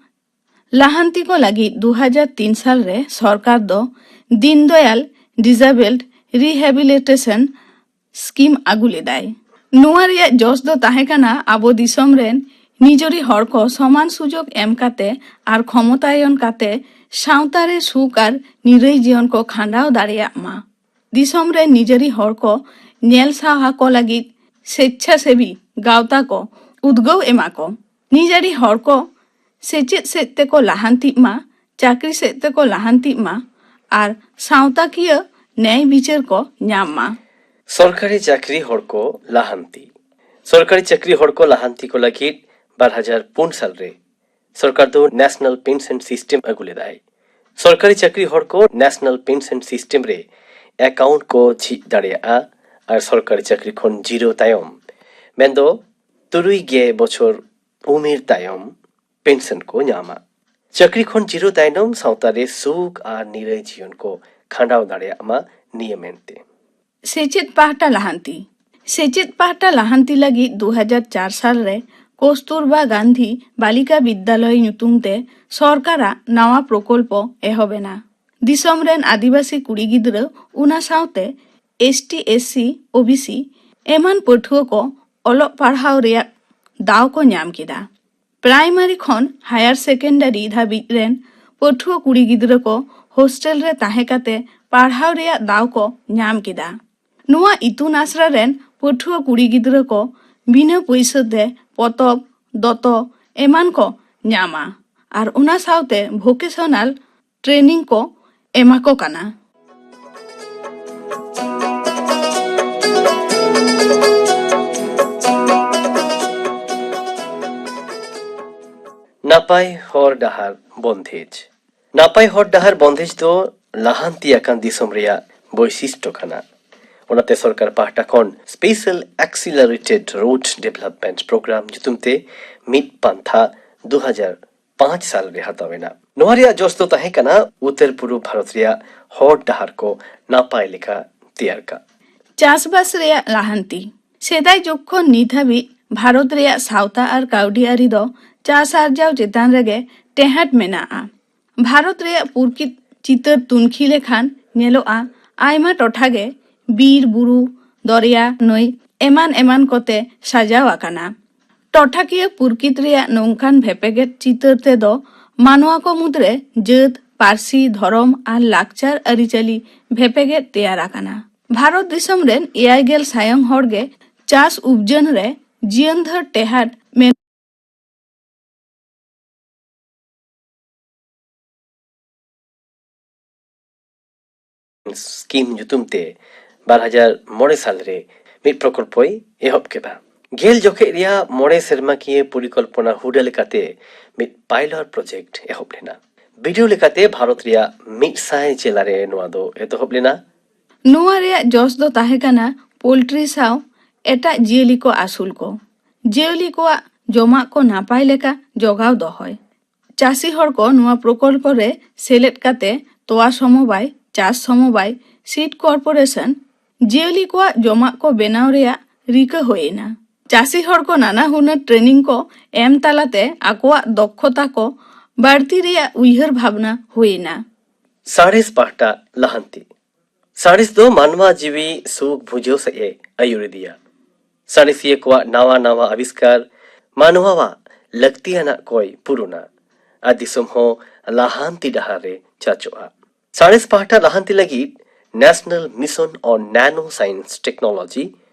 ᱞᱟᱦᱟᱱᱛᱤ ᱠᱚ ᱞᱟᱹᱜᱤᱫ ᱫᱩ ᱦᱟᱡᱟᱨ ᱛᱤᱱ ᱥᱟᱞ ᱨᱮ ᱥᱚᱨᱠᱟᱨ ᱫᱚ ᱫᱤᱱ ᱫᱚᱭᱟᱞ ᱰᱤᱥᱮᱵᱮᱞᱰ ᱨᱤᱦᱮᱵᱤᱞᱤᱴᱮᱥᱚᱱ ᱥᱠᱤᱢ ᱟᱹᱜᱩ ᱞᱮᱫᱟᱭ᱾ ᱱᱚᱣᱟ ᱨᱮᱭᱟᱜ ᱡᱚᱥ ᱫᱚ ᱛᱟᱦᱮᱸ ᱠᱟᱱᱟ ᱟᱵᱚ ᱫᱤᱥᱚᱢ ᱨᱮᱱ ᱱᱤᱡᱚᱨᱤ ᱦᱚᱲ ᱠᱚ ᱥᱚᱢᱟᱱ ᱥᱩᱡᱳᱜᱽ ᱮᱢ ᱠᱟᱛᱮ ᱟᱨ ᱠᱷᱚᱢᱚᱛᱟᱭᱚᱱ ᱠᱟᱛᱮ ᱥᱟᱶᱛᱟ ᱨᱮ ᱥᱩᱠ ᱟᱨ ᱱᱤᱨᱟᱹᱭ ᱡᱤᱭᱚᱱ ᱠᱚ ᱠᱷᱟᱸᱰᱟᱣ ᱫᱟᱲᱮᱭᱟᱜ ᱢᱟ᱾ ᱫᱤᱥᱚᱢ ᱨᱮᱱ ᱱᱤᱡᱚᱨᱤ ᱦᱚᱲ ᱠᱚ ᱧᱮᱞ ᱥᱟᱦᱟ ᱠᱚ ᱞᱟᱹᱜᱤᱫ ᱥᱮᱪᱪᱷᱟᱥᱮᱵᱤ ᱜᱟᱶᱛᱟ ᱠᱚ ᱩᱫᱽᱜᱟᱹᱣ ᱮᱢᱟ ᱠᱚ᱾ ᱱᱤᱡᱚᱨᱤ ᱦᱚᱲ ᱠᱚ ᱥᱮᱪᱮᱫ ᱥᱮᱫ ᱛᱮᱠᱚ ᱞᱟᱦᱟᱱᱛᱤᱜ ᱢᱟ, ᱪᱟᱹᱠᱨᱤ ᱥᱮᱫ ᱛᱮᱠᱚ ᱞᱟᱦᱟᱱᱛᱤᱜ ᱢᱟ ᱟᱨ ᱥᱟᱶᱛᱟᱠᱤᱭᱟᱹ ᱱᱮᱭ ᱵᱤᱪᱟᱹᱨ ᱠᱚ ᱧᱟᱢ ᱢᱟ᱾ ᱥᱚᱨᱠᱟᱨᱤ ᱪᱟᱹᱠᱨᱤ ᱦᱚᱲ ᱠᱚ ᱞᱟᱦᱟᱱᱛᱤ᱾ ᱥᱚᱨᱠᱟᱨᱤ ᱪᱟᱹᱠᱨᱤ ᱦᱚᱲ ᱠᱚ ᱞᱟᱦᱟᱱᱛᱤ ᱠᱚ ᱞᱟᱹᱜᱤᱫ ᱵᱟᱨ ᱦᱟᱡᱟᱨ ᱯᱩᱱ ᱥᱟᱞ ᱨᱮ ᱥᱚᱨᱠᱟᱨ ᱫᱚ ᱱᱮᱥᱱᱟᱞ ᱯᱮᱱᱥᱚᱱ ᱥᱤᱥᱴᱮᱢ ᱟᱹᱜᱩ ᱞᱮᱫᱟᱭ᱾ ᱥᱚᱨᱠᱟᱨᱤ ᱪᱟᱹᱠᱨᱤ ᱦᱚᱲ ᱠᱚ ᱱᱮᱥᱱᱟᱞ ᱯᱮᱱᱥᱚᱱ ᱥᱤᱥᱴᱮᱢ ᱨᱮ ᱮᱠᱟᱣᱩᱱᱴ ᱠᱚ ᱡᱷᱤᱡ ᱫᱟᱲᱮᱭᱟᱜᱼᱟ ᱟᱨ ᱥᱚᱨᱠᱟᱨᱤ ᱪᱟᱹᱠᱨᱤ ᱠᱷᱚᱱ ᱡᱤᱨᱟᱹᱣ ᱛᱟᱭᱚᱢ, ᱢᱮᱱᱫᱚ ᱛᱩᱨᱩᱭ ᱜᱮ ᱵᱚᱪᱷᱚᱨ ᱩᱢᱮᱨ ᱛᱟᱭᱚᱢ ᱯᱮᱱᱥᱚᱱ ᱠᱚ ᱧᱟᱢᱟ᱾ ᱪᱟᱹᱠᱨᱤ ᱠᱷᱚᱱ ᱡᱤᱨᱟᱹᱣ ᱛᱟᱭᱱᱚᱢ ᱥᱟᱶᱛᱟ ᱨᱮ ᱥᱩᱠ ᱟᱨ ᱱᱤᱨᱟᱹᱭ ᱡᱤᱭᱚᱱ ᱠᱚ ᱠᱷᱟᱸᱰᱟᱣ ᱫᱟᱲᱮᱭᱟᱜ ᱢᱟ ᱱᱤᱭᱟᱹ ᱢᱮᱱᱛᱮ᱾ ᱥᱮᱪᱮᱫ ᱯᱟᱦᱴᱟ ᱞᱟᱦᱟᱱᱛᱤ᱾ ᱥᱮᱪᱮᱫ ᱯᱟᱦᱴᱟ ᱞᱟᱦᱟᱱᱛᱤ ᱞᱟᱹᱜᱤᱫ ᱫᱩ ᱦᱟᱡᱟᱨ ᱪᱟᱨ ᱥᱟᱞ ᱨᱮ ᱠᱚᱥᱛᱩᱨᱵᱟ ᱜᱟᱱᱫᱷᱤ ᱵᱟᱞᱤᱠᱟ ᱵᱤᱫᱽᱫᱟᱞᱚᱭ ᱧᱩᱛᱩᱢ ᱛᱮ ᱥᱚᱨᱠᱟᱨᱟᱜ ᱱᱟᱣᱟ ᱯᱨᱚᱠᱚᱞᱯᱚ ᱮᱦᱚᱵ ᱮᱱᱟ᱾ ᱫᱤᱥᱚᱢ ᱨᱮᱱ ᱟᱹᱫᱤᱵᱟᱹᱥᱤ ᱠᱩᱲᱤ ᱜᱤᱫᱽᱨᱟᱹ, ᱚᱱᱟ ᱥᱟᱶᱛᱮ S T, S C, O B C ᱮᱢᱟᱱ ᱯᱟᱹᱴᱷᱩᱣᱟᱹ ᱠᱚ ᱚᱞᱚᱜ ᱯᱟᱲᱦᱟᱣ ᱨᱮᱭᱟᱜ ᱫᱟᱣ ᱠᱚ ᱧᱟᱢ ᱠᱮᱫᱟ᱾ ᱯᱨᱟᱭᱢᱟᱨᱤ ᱠᱷᱚᱱ ᱦᱟᱭᱟᱨ ᱥᱮᱠᱮᱱᱰᱟᱨᱤ ᱫᱷᱟᱹᱵᱤᱡ ᱨᱮᱱ ᱯᱟᱹᱴᱷᱩᱣᱟᱹ ᱠᱩᱲᱤ ᱜᱤᱫᱽᱨᱟᱹ ᱠᱚ ᱦᱳᱥᱴᱮᱞ ᱨᱮ ᱛᱟᱦᱮᱸ ᱠᱟᱛᱮ ᱯᱟᱲᱦᱟᱣ ᱨᱮᱭᱟᱜ ᱫᱟᱣ ᱠᱚ ᱧᱟᱢ ᱠᱮᱫᱟ᱾ ᱱᱚᱣᱟ ᱤᱛᱩᱱ ᱟᱥᱲᱟ ᱨᱮᱱ ᱯᱟᱹᱴᱷᱩᱣᱟᱹ ᱠᱩᱲᱤ ᱜᱤᱫᱽᱨᱟᱹ ᱠᱚ ᱵᱤᱱᱟᱹ ᱯᱩᱭᱥᱟᱹ ᱛᱮ ᱯᱚᱛᱚᱵ, ᱫᱚᱛᱚ ᱮᱢᱟᱱ ᱠᱚ ᱧᱟᱢᱟ ᱟᱨ ᱚᱱᱟ ᱥᱟᱶᱛᱮ ᱵᱷᱳᱠᱮᱥᱚᱱᱟᱞ ᱴᱨᱮᱱᱤᱝ ᱠᱚ ᱮᱢᱟ ᱠᱚ ᱠᱟᱱᱟ᱾ ᱱᱟᱯᱟᱭ ᱦᱚᱨ ᱰᱟᱦᱟᱨ ᱵᱚᱱᱫᱮᱡᱽ᱾ ᱱᱟᱯᱟᱭ ᱦᱚᱨ ᱰᱟᱦᱟᱨ ᱵᱚᱱᱫᱮᱡᱽ ᱫᱚ ᱞᱟᱦᱟᱱᱛᱤ ᱟᱠᱟᱱ ᱫᱤᱥᱚᱢ ᱨᱮᱭᱟᱜ ᱵᱳᱭᱥᱤᱥᱴᱚ ᱠᱟᱱᱟ᱾ ᱚᱱᱟᱛᱮ ᱥᱚᱨᱠᱟᱨ ᱯᱟᱦᱴᱟ ᱠᱷᱚᱱ Special Accelerated Road Development Program ᱧᱩᱛᱩᱢ ᱛᱮ ᱢᱤᱫ ᱯᱟᱱᱛᱷᱟ ᱫᱩ ᱦᱟᱡᱟᱨ ᱯᱟᱸᱪ ᱥᱟᱞ ᱨᱮ ᱦᱟᱛᱟᱣ ᱮᱱᱟ᱾ ᱱᱚᱣᱟ ᱨᱮᱭᱟᱜ ᱡᱚᱥ ᱫᱚ ᱛᱟᱦᱮᱸ ᱠᱟᱱᱟ ᱩᱛᱛᱚᱨ ᱯᱩᱨᱩᱵ ᱵᱷᱟᱨᱚᱛ ᱨᱮᱭᱟᱜ ᱦᱚᱨ ᱰᱟᱦᱟᱨ ᱠᱚ ᱱᱟᱯᱟᱭ ᱞᱮᱠᱟ ᱛᱮᱭᱟᱨ ᱠᱟᱜ᱾ ᱪᱟᱥᱵᱟᱥ ᱨᱮᱭᱟᱜ ᱞᱟᱦᱟᱱᱛᱤ᱾ ᱥᱮᱫᱟᱭ ᱡᱩᱜᱽ ᱠᱷᱚᱱ ᱱᱤᱛ ᱦᱟᱹᱵᱤᱡ ᱵᱷᱟᱨᱚᱛ ᱨᱮᱭᱟᱜ ᱥᱟᱶᱛᱟ ᱟᱨ ᱠᱟᱹᱣᱰᱤ ᱟᱹᱨᱤ ᱫᱚ ᱪᱟᱥ ᱟᱨᱡᱟᱣ ᱪᱮᱛᱟᱱ ᱨᱮᱜᱮ ᱴᱮᱦᱟᱴ ᱢᱮᱱᱟᱜᱼᱟ᱾ ᱵᱷᱟᱨᱚᱛ ᱨᱮᱭᱟᱜ ᱯᱩᱨᱠᱤᱛ ᱪᱤᱛᱟᱹᱨ ᱛᱩᱱᱠᱷᱤ ᱞᱮᱠᱷᱟᱱ ᱧᱮᱞᱚᱜᱼᱟ, ᱟᱭᱢᱟ ᱴᱚᱴᱷᱟ ᱜᱮ ᱵᱤᱨ, ᱵᱩᱨᱩ, ᱫᱚᱨᱭᱟ, ᱱᱟᱹᱭ ᱮᱢᱟᱱ ᱮᱢᱟᱱ ᱠᱚᱛᱮ ᱥᱟᱡᱟᱣ ᱟᱠᱟᱱᱟ᱾ ᱴᱚᱴᱷᱟᱠᱤᱭᱟᱹ ᱯᱩᱨᱠᱤᱛ ᱨᱮᱭᱟᱜ ᱱᱚᱝᱠᱟᱱ ᱵᱷᱮᱯᱮᱜᱮᱫ ᱪᱤᱛᱟᱹᱨ ᱛᱮᱫᱚ ᱢᱟᱱᱣᱟ ᱠᱚ ᱢᱩᱫᱽᱨᱮ ᱡᱟᱹᱛ, ᱯᱟᱹᱨᱥᱤ, ᱫᱷᱚᱨᱚᱢ ᱟᱨ ᱞᱟᱠᱪᱟᱨ ᱟᱹᱨᱤᱪᱟᱹᱞᱤ ᱵᱷᱮᱯᱮᱜᱮᱫ ᱛᱮᱭᱟᱨ ᱟᱠᱟᱱᱟ᱾ ᱵᱷᱟᱨᱚᱛ ᱫᱤᱥᱚᱢ ᱨᱮᱱ ᱮᱭᱟᱭ ᱜᱮᱞ ᱥᱟᱭᱚᱝ ᱦᱚᱲ ᱜᱮ ᱪᱟᱥ ᱩᱵᱡᱟᱹᱱ ᱨᱮ ᱡᱤᱭᱚᱱ ᱫᱷᱟᱹᱨ ᱴᱮᱦᱟᱴ ᱢᱮᱱ ᱥᱠᱤᱢ ᱧᱩᱛᱩᱢ ᱛᱮ ᱵᱟᱨ ᱦᱟᱡᱟᱨ ᱢᱚᱬᱮ ᱥᱟᱞ ᱨᱮ ᱢᱤᱫ ᱯᱨᱚᱠᱚᱞᱯᱚᱭ ᱮᱦᱚᱵ ᱠᱮᱫᱟ᱾ ᱜᱮᱞ ᱡᱚᱠᱷᱮᱡ ᱨᱮᱭᱟᱜ ᱢᱚᱬᱮ ᱥᱮᱨᱢᱟᱠᱤᱭᱟᱹ ᱯᱚᱨᱤᱠᱚᱞᱯᱚᱱᱟ ᱦᱩᱰᱟᱹ ᱞᱮᱠᱟᱛᱮ ᱢᱤᱫ ᱯᱟᱭᱞᱚᱴ ᱯᱨᱚᱡᱮᱠᱴ ᱮᱦᱚᱵ ᱞᱮᱱᱟ᱾ ᱵᱤᱰᱟᱹᱣ ᱞᱮᱠᱟᱛᱮ ᱵᱷᱟᱨᱚᱛ ᱨᱮᱭᱟᱜ ᱢᱤᱫ ᱥᱟᱭ ᱡᱮᱞᱟ ᱨᱮ ᱱᱚᱣᱟ ᱫᱚ ᱮᱛᱚᱦᱚᱵ ᱞᱮᱱᱟ᱾ ᱱᱚᱣᱟ ᱨᱮᱭᱟᱜ ᱡᱚᱥ ᱫᱚ ᱛᱟᱦᱮᱸ ᱠᱟᱱᱟ ᱯᱳᱞᱴᱨᱤ ᱥᱟᱶ ᱮᱴᱟᱜ ᱡᱤᱭᱟᱹᱞᱤ ᱠᱚ ᱟᱹᱥᱩᱞ ᱠᱚ, ᱡᱤᱭᱟᱹᱞᱤ ᱠᱚᱣᱟᱜ ᱡᱚᱢᱟᱜ ᱠᱚ ᱱᱟᱯᱟᱭ ᱞᱮᱠᱟ ᱡᱚᱜᱟᱣ ᱫᱚᱦᱚᱭ᱾ ᱪᱟᱹᱥᱤ ᱦᱚᱲ ᱠᱚ ᱱᱚᱣᱟ ᱯᱨᱚᱠᱚᱞᱯᱚ ᱨᱮ ᱥᱮᱞᱮᱫ ᱠᱟᱛᱮ ᱛᱚᱣᱟ ᱥᱚᱢᱚᱵᱟᱭ, ᱪᱟᱥ ᱥᱚᱢᱚᱵᱟᱭ, ᱥᱤᱰ ᱠᱚᱨᱯᱳᱨᱮᱥᱚᱱ, ᱡᱤᱭᱟᱹᱞᱤ ᱠᱚᱣᱟᱜ ᱡᱚᱢᱟᱜ ᱠᱚ ᱵᱮᱱᱟᱣ ᱨᱮᱭᱟᱜ ᱨᱤᱠᱟᱹ ᱦᱩᱭ ᱮᱱᱟ᱾ ᱪᱟᱹᱥᱤ ᱦᱚᱲ ᱠᱚ ᱱᱟᱱᱟ ᱦᱩᱱᱟᱹᱨ ᱴᱨᱮᱱᱤᱝ ᱠᱚ ᱮᱢ ᱛᱟᱞᱟᱛᱮ ᱟᱠᱚᱣᱟᱜ ᱫᱚᱠᱷᱚᱛᱟ ᱠᱚ ᱵᱟᱹᱲᱛᱤ ᱨᱮᱭᱟᱜ ᱩᱭᱦᱟᱹᱨ ᱵᱷᱟᱵᱽᱱᱟ ᱦᱩᱭ ᱮᱱᱟ᱾ ᱥᱟᱬᱮᱥ ᱯᱟᱦᱴᱟ ᱞᱟᱦᱟᱱᱛᱤ᱾ ᱥᱟᱬᱮᱥ ᱫᱚ ᱢᱟᱱᱣᱟ ᱡᱤᱣᱤ ᱥᱩᱠ ᱵᱩᱡᱷᱟᱹᱣ ᱥᱮᱫ ᱮ ᱟᱹᱭᱩᱨ ᱤᱫᱤᱭᱟ᱾ ᱥᱟᱬᱮᱥᱤᱭᱟᱹ ᱠᱚᱣᱟᱜ ᱱᱟᱣᱟ ᱱᱟᱣᱟ ᱟᱵᱤᱥᱠᱟᱨ ᱢᱟᱱᱣᱟᱣᱟᱜ ᱞᱟᱹᱠᱛᱤᱭᱟᱱᱟᱜ ᱠᱚᱭ ᱯᱩᱨᱩᱱᱟ ᱟᱨ ᱫᱤᱥᱚᱢ ᱦᱚᱸ ᱞᱟᱦᱟᱱᱛᱤ ᱰᱟᱦᱟᱨ ᱨᱮ ᱪᱟᱪᱚᱜᱼᱟ᱾ ᱥᱟᱬᱮᱥ ᱯᱟᱦᱴᱟ ᱞᱟᱦᱟᱱᱛᱤ ᱞᱟᱹᱜᱤᱫ National Mission on Nano Science Technology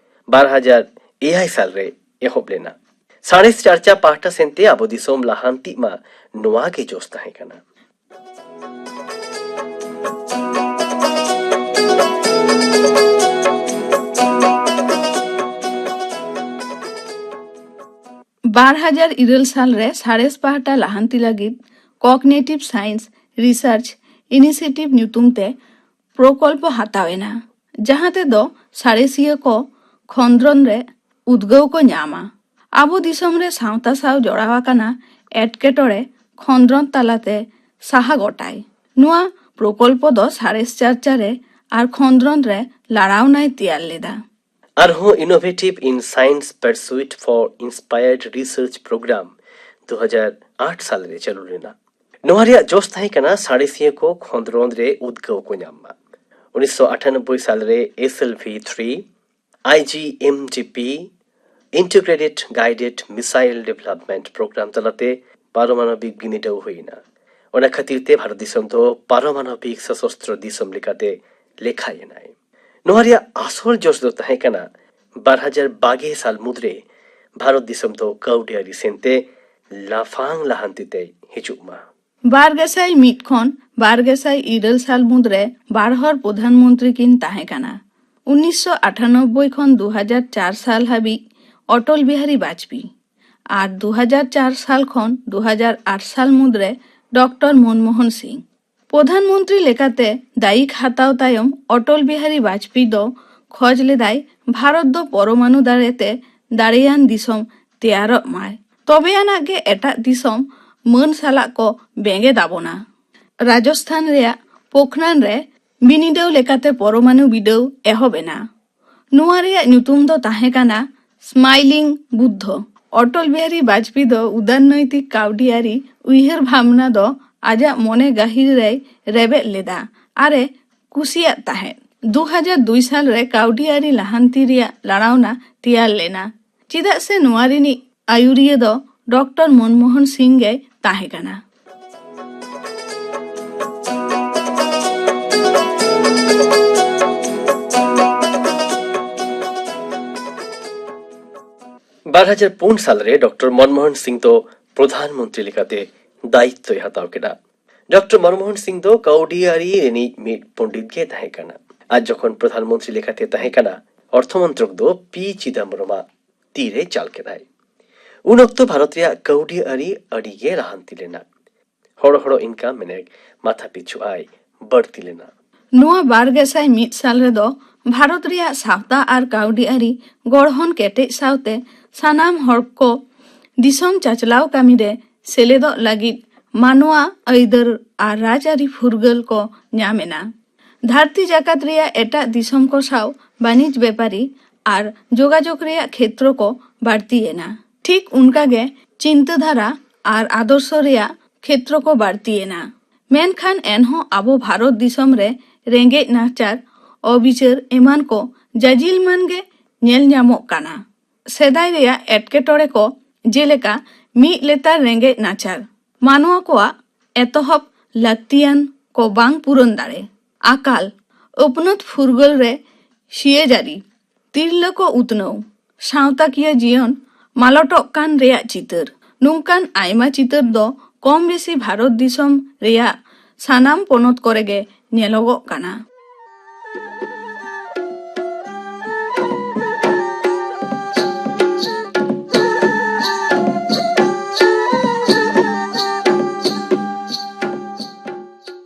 ᱵᱟᱨ ᱦᱟᱡᱟᱨ ᱮᱭᱟᱭ ᱥᱟᱞ ᱨᱮ ᱮᱦᱚᱵ ᱞᱮᱱᱟ᱾ ᱥᱟᱬᱮᱥ ᱪᱟᱨᱪᱟ ᱯᱟᱦᱴᱟ ᱥᱮᱱᱛᱮ ᱟᱵᱚ ᱫᱤᱥᱚᱢ ᱞᱟᱦᱟᱱᱛᱤᱜ ᱢᱟ, ᱱᱚᱣᱟ ᱜᱮ ᱡᱚᱥ ᱛᱟᱦᱮᱸ ᱠᱟᱱᱟ᱾ ᱵᱟᱨ ᱦᱟᱡᱟᱨ ᱤᱨᱟᱹᱞ ᱥᱟᱞ ᱨᱮ ᱥᱟᱬᱮᱥ ᱯᱟᱦᱴᱟ ᱞᱟᱦᱟᱱᱛᱤ ᱞᱟᱹᱜᱤᱫ Cognitive Science Research Initiative ᱧᱩᱛᱩᱢ ᱛᱮ ᱯᱨᱚᱠᱚᱞᱯᱚ ᱦᱟᱛᱟᱣ ᱮᱱᱟ, ᱡᱟᱦᱟᱸ ᱛᱮᱫᱚ ᱥᱟᱬᱮᱥᱤᱭᱟᱹ ᱠᱚ ᱠᱷᱚᱸᱫᱽᱨᱚᱱ ᱨᱮ ᱩᱫᱽᱜᱟᱹᱣ ᱠᱚ ᱧᱟᱢᱟ᱾ ᱟᱵᱚ ᱫᱤᱥᱚᱢ ᱨᱮ ᱥᱟᱶᱛᱟ ᱥᱟᱶ ᱡᱚᱲᱟᱣ ᱟᱠᱟᱱᱟ ᱮᱴᱠᱮᱴᱚᱬᱮ ᱠᱷᱚᱸᱫᱽᱨᱚᱱ ᱛᱟᱞᱟᱛᱮ ᱥᱟᱦᱟ ᱜᱚᱴᱟᱭ᱾ ᱱᱚᱣᱟ ᱯᱨᱚᱠᱚᱞᱯᱚ ᱫᱚ ᱥᱟᱬᱮᱥ ᱪᱟᱨᱪᱟ ᱨᱮ ᱟᱨ ᱠᱷᱚᱸᱫᱽᱨᱚᱱ ᱨᱮ ᱞᱟᱲᱟᱣᱱᱟᱭ ᱛᱮᱭᱟᱨ ᱞᱮᱫᱟ᱾ ᱟᱨᱦᱚᱸ Innovative in Science Pursuit for Inspired Research Program ᱫᱩ ᱦᱟᱡᱟᱨ ᱟᱴ ᱥᱟᱞ ᱨᱮ ᱪᱟᱹᱞᱩ ᱞᱮᱱᱟ᱾ ᱱᱚᱣᱟ ᱨᱮᱭᱟᱜ ᱡᱚᱥ ᱛᱟᱦᱮᱸ ᱠᱟᱱᱟ ᱥᱟᱬᱮᱥᱤᱭᱟᱹ ᱠᱚ ᱠᱷᱚᱸᱫᱽᱨᱚᱸᱫᱽ ᱨᱮ ᱩᱫᱽᱜᱟᱹᱣ ᱠᱚ ᱧᱟᱢ ᱢᱟ᱾ ᱩᱱᱤᱥᱥᱚ ᱟᱴᱷᱟᱱᱚᱵᱵᱳᱭ ᱥᱟᱞ ᱨᱮ S L V three, I G M G P, Integrated Guided Missile Development Program ᱛᱟᱞᱟᱛᱮ ᱯᱟᱨᱚᱢᱟᱱᱚᱵᱤᱠ ᱵᱤᱱᱤᱰᱟᱹᱣ ᱦᱩᱭ ᱮᱱᱟ᱾ ᱚᱱᱟ ᱠᱷᱟᱹᱛᱤᱨ ᱛᱮ ᱵᱷᱟᱨᱚᱛ ᱫᱤᱥᱚᱢ ᱫᱚ ᱯᱟᱨᱚᱢᱟᱱᱚᱵᱤᱠ ᱥᱚᱥᱚᱥᱛᱨᱚ ᱫᱤᱥᱚᱢ ᱞᱮᱠᱟᱛᱮ ᱞᱮᱠᱷᱟᱭᱮᱱᱟᱭ᱾ ᱱᱚᱣᱟ ᱨᱮᱭᱟᱜ ᱟᱥᱚᱞ ᱡᱚᱥ ᱫᱚ ᱛᱟᱦᱮᱸ ᱠᱟᱱᱟ ᱵᱟᱨ ᱦᱟᱡᱟᱨ ᱵᱟᱜᱮ ᱥᱟᱞ ᱢᱩᱫᱽᱨᱮ ᱵᱷᱟᱨᱚᱛ ᱫᱤᱥᱚᱢ ᱫᱚ ᱠᱟᱹᱣᱰᱤ ᱟᱹᱨᱤ ᱥᱮᱱᱛᱮ ᱞᱟᱯᱷᱟᱝ ᱞᱟᱦᱟᱱᱛᱤ ᱛᱮᱭ ᱦᱤᱡᱩᱜ ᱢᱟ᱾ ᱵᱟᱨ ᱜᱮᱥᱟᱭ ᱢᱤᱫ ᱠᱷᱚᱱ ᱵᱟᱨ ᱜᱮᱥᱟᱭ ᱤᱨᱟᱹᱞ ᱥᱟᱞ ᱢᱩᱫᱽᱨᱮ ᱵᱟᱨ ᱦᱚᱲ ᱯᱨᱚᱫᱷᱟᱱ ᱢᱚᱱᱛᱨᱤ ᱠᱤᱱ ᱛᱟᱦᱮᱸ ᱠᱟᱱᱟ, ᱩᱱᱤᱥᱥᱚ ᱟᱴᱷᱟᱱᱚᱵᱵᱳᱭ ᱠᱷᱚᱱ ᱫᱩ ᱦᱟᱡᱟᱨ ᱪᱟᱨ ᱥᱟᱞ ᱦᱟᱹᱵᱤᱡ ᱚᱴᱚᱞ ᱵᱤᱦᱟᱨᱤ ᱵᱟᱡᱽᱯᱮᱭᱤ ᱟᱨ ᱫᱩ ᱦᱟᱡᱟᱨ ᱪᱟᱨ ᱥᱟᱞ ᱠᱷᱚᱱ ᱫᱩ ᱦᱟᱡᱟᱨ ᱟᱴ ᱥᱟᱞ ᱢᱩᱫᱽᱨᱮ ᱰᱚᱠᱴᱚᱨ ᱢᱚᱱᱢᱳᱦᱚᱱ ᱥᱤᱝ᱾ ᱯᱨᱚᱫᱷᱟᱱ ᱢᱚᱱᱛᱨᱤ ᱞᱮᱠᱟᱛᱮ ᱫᱟᱭᱤᱠ ᱦᱟᱛᱟᱣ ᱛᱟᱭᱚᱢ ᱚᱴᱚᱞ ᱵᱤᱦᱟᱨᱤ ᱵᱟᱡᱽᱯᱮᱭᱤ ᱫᱚ ᱠᱷᱚᱡᱽ ᱞᱮᱫᱟᱭ ᱵᱷᱟᱨᱚᱛ ᱫᱚ ᱯᱚᱨᱚᱢᱟᱱᱩ ᱫᱟᱲᱮᱛᱮ ᱫᱟᱲᱮᱭᱟᱱ ᱫᱤᱥᱚᱢ ᱛᱮᱭᱟᱨᱚᱜ ᱢᱟᱭ, ᱛᱚᱵᱮ ᱟᱱᱟᱜ ᱜᱮ ᱮᱴᱟᱜ ᱫᱤᱥᱚᱢ ᱢᱟᱹᱱ ᱥᱟᱞᱟᱜ ᱠᱚ ᱵᱮᱸᱜᱮᱫ ᱟᱵᱚᱱᱟ᱾ ᱨᱟᱡᱚᱥᱛᱷᱟᱱ ᱨᱮᱭᱟᱜ ᱯᱳᱠᱷᱨᱟᱱ ᱨᱮ ᱵᱤᱱᱤᱰᱟᱹᱣ ᱞᱮᱠᱟᱛᱮ ᱯᱚᱨᱚᱢᱟᱱᱩ ᱵᱤᱰᱟᱹᱣ ᱮᱦᱚᱵ ᱮᱱᱟ᱾ ᱱᱚᱣᱟ ᱨᱮᱭᱟᱜ ᱧᱩᱛᱩᱢ ᱫᱚ ᱛᱟᱦᱮᱸ ᱠᱟᱱᱟ ᱥᱢᱟᱭᱞᱤᱝ ᱵᱩᱫᱫᱷᱚ᱾ ᱚᱴᱚᱞ ᱵᱤᱦᱟᱨᱤ ᱵᱟᱡᱽᱯᱮᱭᱤ ᱫᱚ ᱩᱫᱟᱨᱱᱳᱭᱛᱤᱠ ᱠᱟᱹᱣᱰᱤᱭᱟᱹᱨᱤ ᱩᱭᱦᱟᱹᱨ ᱵᱷᱟᱵᱽᱱᱟ ᱫᱚ ᱟᱡᱟᱜ ᱢᱚᱱᱮ ᱜᱟᱹᱦᱤᱨ ᱨᱮᱭ ᱨᱮᱵᱮᱫ ᱞᱮᱫᱟ ᱟᱨ ᱮ ᱠᱩᱥᱤᱭᱟᱜ ᱛᱟᱦᱮᱸᱫ᱾ ᱫᱩ ᱦᱟᱡᱟᱨ ᱫᱩᱭ ᱥᱟᱞ ᱨᱮ ᱠᱟᱹᱣᱰᱤᱭᱟᱹᱨᱤ ᱞᱟᱦᱟᱱᱛᱤ ᱨᱮᱭᱟᱜ ᱞᱟᱲᱟᱣᱱᱟ ᱛᱮᱭᱟᱨ ᱞᱮᱱᱟ, ᱪᱮᱫᱟᱜ ᱥᱮ ᱱᱚᱣᱟ ᱨᱤᱱᱤᱡ ᱟᱹᱭᱩᱨᱤᱭᱟᱹ ᱫᱚ ᱰᱚᱠᱴᱚᱨ ᱢᱚᱱᱢᱳᱦᱚᱱ ᱥᱤᱝ ᱜᱮᱭ ᱛᱟᱦᱮᱸ ᱠᱟᱱᱟ᱾ ᱵᱟᱨ ᱦᱟᱡᱟᱨ ᱯᱩᱱ ᱥᱟᱞ ᱨᱮ ᱰᱚᱠᱴᱚᱨ ᱢᱚᱱᱢᱳᱦᱚᱱ ᱥᱤᱝ ᱫᱚ ᱯᱨᱚᱫᱷᱟᱱ ᱢᱚᱱᱛᱨᱤ ᱞᱮᱠᱟᱛᱮ ᱫᱟᱭᱤᱛᱛᱚᱭ ᱦᱟᱛᱟᱣ ᱠᱮᱫᱟ᱾ ᱰᱚᱠᱴᱚᱨ ᱢᱚᱱᱢᱳᱦᱚᱱ ᱥᱤᱝ ᱫᱚ ᱠᱟᱹᱣᱰᱤ ᱟᱹᱨᱤ ᱨᱤᱱᱤᱡ ᱢᱤᱫ ᱯᱚᱱᱰᱤᱛ ᱜᱮ ᱛᱟᱦᱮᱸ ᱠᱟᱱᱟ᱾ ᱟᱡ ᱡᱚᱠᱷᱚᱱ ᱯᱨᱚᱫᱷᱟᱱ ᱢᱚᱱᱛᱨᱤ ᱞᱮᱠᱟᱛᱮ ᱛᱟᱦᱮᱸ ᱠᱟᱱᱟ, ᱚᱨᱛᱷᱚ ᱢᱚᱱᱛᱨᱚᱠ ᱫᱚ ᱯᱤ ᱪᱤᱫᱟᱢᱵᱨᱚᱢᱟᱜ ᱛᱤᱨᱮ ᱪᱟᱞ ᱠᱮᱫᱟᱭ᱾ ᱩᱱ ᱚᱠᱛᱚ ᱵᱷᱟᱨᱚᱛ ᱨᱮᱭᱟᱜ ᱠᱟᱹᱣᱰᱤ ᱟᱹᱨᱤ ᱟᱹᱰᱤ ᱜᱮ ᱞᱟᱦᱟᱱᱛᱤ ᱞᱮᱱᱟ᱾ ᱦᱚᱲ ᱦᱚᱲ ᱤᱱᱠᱟᱢ ᱢᱮᱱᱮ ᱢᱟᱛᱷᱟ ᱯᱤᱪᱷᱩ ᱟᱭ ᱵᱟᱹᱲᱛᱤ ᱞᱮᱱᱟ᱾ ᱱᱚᱣᱟ ᱵᱟᱨ ᱜᱮᱥᱟᱭ ᱢᱤᱫ ᱥᱟᱞ ᱨᱮᱫᱚ ᱵᱷᱟᱨᱚᱛ ᱨᱮᱭᱟᱜ ᱥᱟᱶᱛᱟ ᱟᱨ ᱠᱟᱹᱣᱰᱤ ᱟᱹᱨᱤ ᱜᱚᱲᱦᱚᱱ ᱠᱮᱴᱮᱡ ᱥᱟᱶᱛᱮ ᱥᱟᱱᱟᱢ ᱦᱚᱲ ᱠᱚ ᱫᱤᱥᱚᱢ ᱪᱟᱪᱞᱟᱣ ᱠᱟᱹᱢᱤ ᱨᱮ ᱥᱮᱞᱮᱫᱚᱜ ᱞᱟᱹᱜᱤᱫ ᱢᱟᱱᱣᱟ ᱟᱹᱭᱫᱟᱹᱨ ᱟᱨ ᱨᱟᱡᱽᱟᱹᱨᱤ ᱯᱷᱩᱨᱜᱟᱹᱞ ᱠᱚ ᱧᱟᱢ ᱮᱱᱟ᱾ ᱫᱷᱟᱹᱨᱛᱤ ᱡᱟᱠᱟᱛ ᱨᱮᱭᱟᱜ ᱮᱴᱟᱜ ᱫᱤᱥᱚᱢ ᱠᱚ ᱥᱟᱶ ᱵᱟᱹᱱᱤᱡᱽ ᱵᱮᱯᱟᱨᱤ ᱟᱨ ᱡᱳᱜᱟᱡᱳᱜᱽ ᱨᱮᱭᱟᱜ ᱠᱷᱮᱛᱨᱚ ᱠᱚ ᱵᱟᱹᱲᱛᱤ ᱮᱱᱟ᱾ ᱴᱷᱤᱠ ᱚᱱᱠᱟ ᱜᱮ ᱪᱤᱱᱛᱟᱹ ᱫᱷᱟᱨᱟ ᱟᱨ ᱟᱫᱚᱨᱥᱚ ᱨᱮᱭᱟᱜ ᱠᱷᱮᱛᱨᱚ ᱠᱚ ᱵᱟᱹᱲᱛᱤ ᱮᱱᱟ᱾ ᱢᱮᱱᱠᱷᱟᱱ ᱮᱱᱦᱚᱸ ᱟᱵᱚ ᱵᱷᱟᱨᱚᱛ ᱫᱤᱥᱚᱢ ᱨᱮ ᱨᱮᱸᱜᱮᱡ ᱱᱟᱪᱟᱨ, ᱚᱵᱤᱪᱟᱹᱨ ᱮᱢᱟᱱ ᱠᱚ ᱡᱟᱡᱤᱞ ᱢᱟᱱ ᱜᱮ ᱧᱮᱞ ᱧᱟᱢᱚᱜ ᱠᱟᱱᱟ᱾ ᱥᱮᱫᱟᱭ ᱨᱮᱭᱟᱜ ᱮᱴᱠᱮᱴᱚᱬᱮ ᱠᱚ, ᱡᱮᱞᱮᱠᱟ ᱢᱤᱫ ᱞᱮᱛᱟᱲ ᱨᱮᱸᱜᱮᱡ ᱱᱟᱪᱟᱨ, ᱢᱟᱱᱣᱟ ᱠᱚᱣᱟᱜ ᱮᱛᱚᱦᱚᱵ ᱞᱟᱹᱠᱛᱤᱭᱟᱱ ᱠᱚ ᱵᱟᱝ ᱯᱩᱨᱚᱱ ᱫᱟᱲᱮ, ᱟᱠᱟᱞ, ᱟᱹᱯᱱᱟᱹᱛ ᱯᱷᱩᱨᱜᱟᱹᱞ ᱨᱮ ᱥᱤᱭᱟᱹᱡᱟᱹᱨᱤ, ᱛᱤᱨᱞᱟᱹ ᱠᱚ ᱩᱛᱱᱟᱹᱣ, ᱥᱟᱶᱛᱟᱠᱤᱭᱟᱹ ᱡᱤᱭᱚᱱ ᱢᱟᱞᱚᱴᱚᱜ ᱠᱟᱱ ᱨᱮᱭᱟᱜ ᱪᱤᱛᱟᱹᱨ, ᱱᱚᱝᱠᱟᱱ ᱟᱭᱢᱟ ᱪᱤᱛᱟᱹᱨ ᱫᱚ ᱠᱚᱢ ᱵᱮᱥᱤ ᱵᱷᱟᱨᱚᱛ ᱫᱤᱥᱚᱢ ᱨᱮᱭᱟᱜ ᱥᱟᱱᱟᱢ ᱯᱚᱱᱚᱛ ᱠᱚᱨᱮ ᱜᱮ ᱧᱮᱞᱚᱜᱚᱜ ᱠᱟᱱᱟ᱾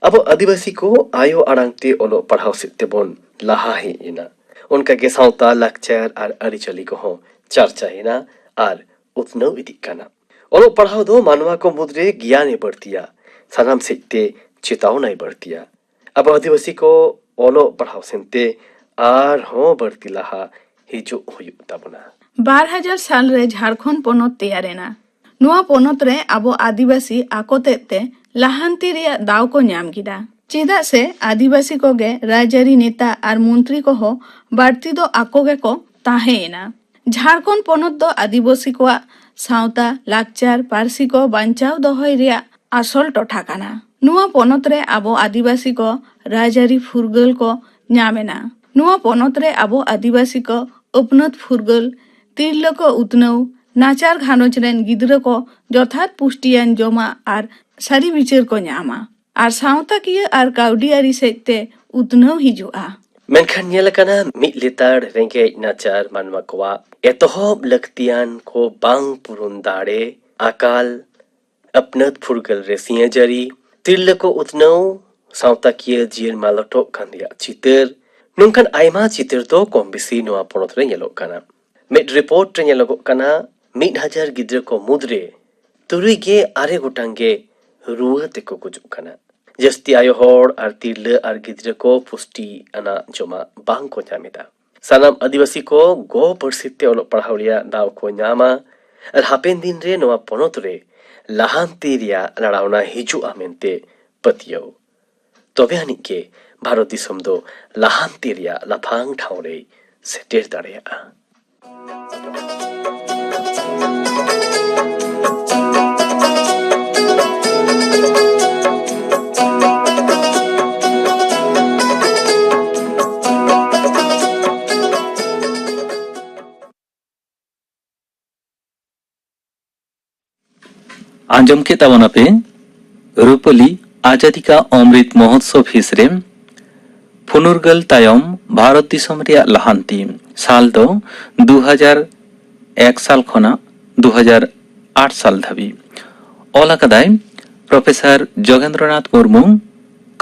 ᱟᱵᱚ ᱟᱹᱫᱤᱵᱟᱹᱥᱤ ᱠᱚ ᱟᱭᱳ ᱟᱲᱟᱝ ᱛᱮ ᱚᱞᱚᱜ ᱯᱟᱲᱦᱟᱣ ᱥᱮᱫ ᱛᱮᱵᱚᱱ ᱞᱟᱦᱟ ᱦᱮᱡ ᱮᱱᱟ᱾ ᱚᱱᱠᱟ ᱜᱮ ᱥᱟᱶᱛᱟ, ᱞᱟᱠᱪᱟᱨ ᱟᱨ ᱟᱹᱨᱤᱪᱟᱹᱞᱤ ᱠᱚᱦᱚᱸ ᱪᱟᱨᱪᱟᱭᱮᱱᱟ ᱟᱨ ᱩᱛᱱᱟᱹᱣ ᱤᱫᱤᱜ ᱠᱟᱱᱟ᱾ ᱚᱞᱚᱜ ᱯᱟᱲᱦᱟᱣ ᱫᱚ ᱢᱟᱱᱣᱟ ᱠᱚ ᱢᱩᱫᱽᱨᱮ ᱜᱮᱭᱟᱱᱮ ᱵᱟᱹᱲᱛᱤᱭᱟ, ᱥᱟᱱᱟᱢ ᱥᱮᱫ ᱛᱮ ᱪᱮᱛᱟᱣᱱᱟᱭ ᱵᱟᱹᱲᱛᱤᱭᱟ᱾ ᱟᱵᱚ ᱟᱹᱫᱤᱵᱟᱹᱥᱤ ᱠᱚ ᱚᱞᱚᱜ ᱯᱟᱲᱦᱟᱣ ᱥᱮᱱᱛᱮ ᱟᱨᱦᱚᱸ ᱵᱟᱹᱲᱛᱤ ᱞᱟᱦᱟ ᱦᱤᱡᱩᱜ ᱦᱩᱭᱩᱜ ᱛᱟᱵᱚᱱᱟ᱾ ᱵᱟᱨ ᱦᱟᱡᱟᱨ ᱥᱟᱞ ᱨᱮ ᱡᱷᱟᱲᱠᱷᱚᱸᱰ ᱯᱚᱱᱚᱛ ᱛᱮᱭᱟᱨ ᱮᱱᱟ᱾ ᱱᱚᱣᱟ ᱯᱚᱱᱚᱛ ᱨᱮ ᱟᱵᱚ ᱟᱹᱫᱤᱵᱟᱹᱥᱤ ᱟᱠᱚ ᱛᱮᱫ ᱛᱮ ᱞᱟᱦᱟᱱᱛᱤ ᱨᱮᱭᱟᱜ ᱫᱟᱣ ᱠᱚ ᱧᱟᱢ ᱠᱮᱫᱟ᱾ ᱪᱮᱫᱟᱜ ᱥᱮ ᱟᱹᱫᱤᱵᱟᱹᱥᱤ ᱠᱚᱜᱮ ᱨᱟᱡᱽᱟᱹᱨᱤ ᱱᱮᱛᱟ ᱟᱨ ᱢᱚᱱᱛᱨᱤ ᱠᱚᱦᱚᱸ ᱵᱟᱹᱲᱛᱤ ᱫᱚ ᱟᱠᱚ ᱜᱮᱠᱚ ᱛᱟᱦᱮᱸ ᱮᱱᱟ᱾ ᱡᱷᱟᱲᱠᱷᱚᱸᱰ ᱯᱚᱱᱚᱛ ᱫᱚ ᱟᱹᱫᱤᱵᱟᱹᱥᱤ ᱠᱚᱣᱟᱜ ᱥᱟᱶᱛᱟ, ᱞᱟᱠᱪᱟᱨ, ᱯᱟᱹᱨᱥᱤ ᱠᱚ ᱵᱟᱧᱪᱟᱣ ᱫᱚᱦᱚᱭ ᱨᱮᱭᱟᱜ ᱟᱥᱚᱞ ᱴᱚᱴᱷᱟ ᱠᱟᱱᱟ᱾ ᱱᱚᱣᱟ ᱯᱚᱱᱚᱛ ᱨᱮ ᱟᱵᱚ ᱟᱹᱫᱤᱵᱟᱹᱥᱤ ᱠᱚ ᱨᱟᱡᱽᱟᱹᱨᱤ ᱯᱷᱩᱨᱜᱟᱹᱞ ᱠᱚ ᱧᱟᱢ ᱮᱱᱟ᱾ ᱱᱚᱣᱟ ᱯᱚᱱᱚᱛ ᱨᱮ ᱟᱵᱚ ᱟᱹᱫᱤᱵᱟᱹᱥᱤ ᱠᱚ ᱟᱹᱯᱱᱟᱹᱛ ᱯᱷᱩᱨᱜᱟᱹᱞ, ᱛᱤᱨᱞᱟᱹ ᱠᱚ ᱩᱛᱱᱟᱹᱣ, ᱱᱟᱪᱟᱨ ᱜᱷᱟᱨᱚᱸᱡᱽ ᱨᱮᱱ ᱜᱤᱫᱽᱨᱟᱹ ᱠᱚ ᱡᱚᱛᱷᱟᱛ ᱯᱩᱥᱴᱤᱭᱟᱱ ᱡᱚᱢᱟᱜ ᱟᱨ ᱥᱟᱹᱨᱤ ᱵᱤᱪᱟᱹᱨ ᱠᱚ ᱧᱟᱢᱟ ᱟᱨ ᱥᱟᱶᱛᱟᱠᱤᱭᱟᱹ ᱟᱨ ᱠᱟᱹᱣᱰᱤ ᱟᱹᱨᱤ ᱥᱮᱫ ᱛᱮ ᱩᱛᱱᱟᱹᱣ ᱦᱤᱡᱩᱜᱼᱟ᱾ ᱢᱮᱱᱠᱷᱟᱱ ᱧᱮᱞ ᱟᱠᱟᱱᱟ, ᱢᱤᱫ ᱞᱮᱛᱟᱲ ᱨᱮᱸᱜᱮᱡ ᱱᱟᱪᱟᱨ ᱢᱟᱱᱣᱟ ᱠᱚᱣᱟᱜ ᱮᱛᱚᱦᱚᱵ ᱞᱟᱹᱠᱛᱤᱭᱟᱱ ᱠᱚ ᱵᱟᱝ ᱯᱩᱨᱩᱱ ᱫᱟᱲᱮ, ᱟᱠᱟᱞ, ᱟᱹᱯᱱᱟᱹᱛ ᱯᱷᱩᱨᱜᱟᱹᱞ ᱨᱮ ᱥᱤᱭᱟᱹᱡᱟᱹᱨᱤ, ᱛᱤᱨᱞᱟᱹ ᱠᱚ ᱩᱛᱱᱟᱹᱣ, ᱥᱟᱶᱛᱟᱠᱤᱭᱟᱹ ᱡᱤᱭᱚᱱ ᱢᱟᱞᱚᱴᱚᱜ ᱠᱟᱱ ᱨᱮᱭᱟᱜ ᱪᱤᱛᱟᱹᱨ, ᱱᱚᱝᱠᱟᱱ ᱟᱭᱢᱟ ᱪᱤᱛᱟᱹᱨ ᱫᱚ ᱠᱚᱢ ᱵᱮᱥᱤ ᱱᱚᱣᱟ ᱯᱚᱱᱚᱛ ᱨᱮ ᱧᱮᱞᱚᱜ ᱠᱟᱱᱟ᱾ ᱢᱤᱫ ᱨᱤᱯᱳᱨᱴ ᱨᱮ ᱧᱮᱞᱚᱜᱚᱜ ᱠᱟᱱᱟ, ᱢᱤᱫ ᱦᱟᱡᱟᱨ ᱜᱤᱫᱽᱨᱟᱹ ᱠᱚ ᱢᱩᱫᱽᱨᱮ ᱛᱩᱨᱩᱭ ᱜᱮ ᱟᱨᱮ ᱜᱚᱴᱟᱝ ᱜᱮ ᱨᱩᱣᱟᱹ ᱛᱮᱠᱚ ᱜᱩᱡᱩᱜ ᱠᱟᱱᱟ᱾ ᱡᱟᱹᱥᱛᱤ ᱟᱭᱳ ᱦᱚᱲ ᱟᱨ ᱛᱤᱨᱞᱟᱹ ᱟᱨ ᱜᱤᱫᱽᱨᱟᱹ ᱠᱚ ᱯᱩᱥᱴᱤ ᱟᱱᱟᱜ ᱡᱚᱢᱟᱜ ᱵᱟᱝ ᱠᱚ ᱧᱟᱢ ᱮᱫᱟ᱾ ᱥᱟᱱᱟᱢ ᱟᱹᱫᱤᱵᱟᱹᱥᱤ ᱠᱚ ᱜᱚ ᱯᱟᱹᱨᱥᱤ ᱛᱮ ᱚᱞᱚᱜ ᱯᱟᱲᱦᱟᱣ ᱨᱮᱭᱟᱜ ᱫᱟᱣ ᱠᱚ ᱧᱟᱢᱟ ᱟᱨ ᱦᱟᱯᱮᱱ ᱫᱤᱱ ᱨᱮ ᱱᱚᱣᱟ ᱯᱚᱱᱚᱛ ᱨᱮ ᱞᱟᱦᱟᱱᱛᱤ ᱨᱮᱭᱟᱜ ᱞᱟᱲᱟᱣᱱᱟ ᱦᱤᱡᱩᱜᱼᱟ ᱢᱮᱱᱛᱮ ᱯᱟᱹᱛᱭᱟᱹᱣ᱾ ᱛᱚᱵᱮ ᱟᱹᱱᱤᱡ ᱜᱮ ᱵᱷᱟᱨᱚᱛ ᱫᱤᱥᱚᱢ ᱫᱚ ᱞᱟᱦᱟᱱᱛᱤ ᱨᱮᱭᱟᱜ ᱞᱟᱯᱷᱟᱝ ᱴᱷᱟᱶ ᱨᱮᱭ ᱥᱮᱴᱮᱨ ᱫᱟᱲᱮᱭᱟᱜᱼᱟ᱾ ᱟᱸᱡᱚᱢ ᱠᱮᱫ ᱛᱟᱵᱚᱱᱟᱯᱮ ᱨᱩᱯᱟᱹᱞᱤ ᱟᱡᱟᱫᱤ ᱠᱟ ᱚᱢᱨᱤᱛ ᱢᱚᱦᱳᱛᱥᱚᱵ ᱦᱤᱸᱥ ᱨᱮ ᱯᱷᱩᱱᱩᱨᱜᱟᱹᱞ ᱛᱟᱭᱚᱢ ᱵᱷᱟᱨᱚᱛ ᱫᱤᱥᱚᱢ ᱨᱮᱭᱟᱜ ᱞᱟᱦᱟᱱᱛᱤ᱾ ᱥᱟᱞ ᱫᱚ ᱫᱩ ᱦᱟᱡᱟᱨ ᱮᱠ ᱥᱟᱞ ᱠᱷᱚᱱᱟᱜ ᱫᱩ ᱦᱟᱡᱟᱨ ᱟᱴ ᱥᱟᱞ ᱫᱷᱟᱹᱵᱤᱡ᱾ ᱚᱞ ᱟᱠᱟᱫᱟᱭ ᱯᱨᱚᱯᱷᱮᱥᱚᱨ ᱡᱳᱜᱮᱱᱫᱨᱚᱱᱟᱛᱷ ᱢᱩᱨᱢᱩ᱾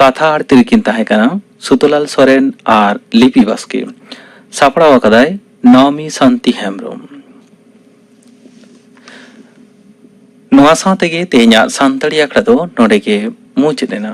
ᱠᱟᱛᱷᱟ ᱟᱨ ᱛᱤᱨᱤᱠᱤᱱ ᱛᱟᱦᱮᱸ ᱠᱟᱱᱟ ᱥᱩᱛᱚᱞᱟᱞ ᱥᱚᱨᱮᱱ ᱟᱨ ᱞᱤᱯᱤ ᱵᱟᱥᱠᱮ᱾ ᱥᱟᱯᱲᱟᱣ ᱟᱠᱟᱫᱟᱭ ᱱᱟᱣᱢᱤ ᱥᱟᱱᱛᱤ ᱦᱮᱢᱵᱽᱨᱚᱢ᱾ ᱱᱚᱣᱟ ᱥᱟᱶ ᱛᱮᱜᱮ ᱛᱮᱦᱮᱧᱟᱜ ᱥᱟᱱᱛᱟᱲᱤ ᱟᱠᱷᱲᱟ ᱫᱚ ᱱᱚᱰᱮ ᱜᱮ ᱢᱩᱪᱟᱹᱫ ᱮᱱᱟ᱾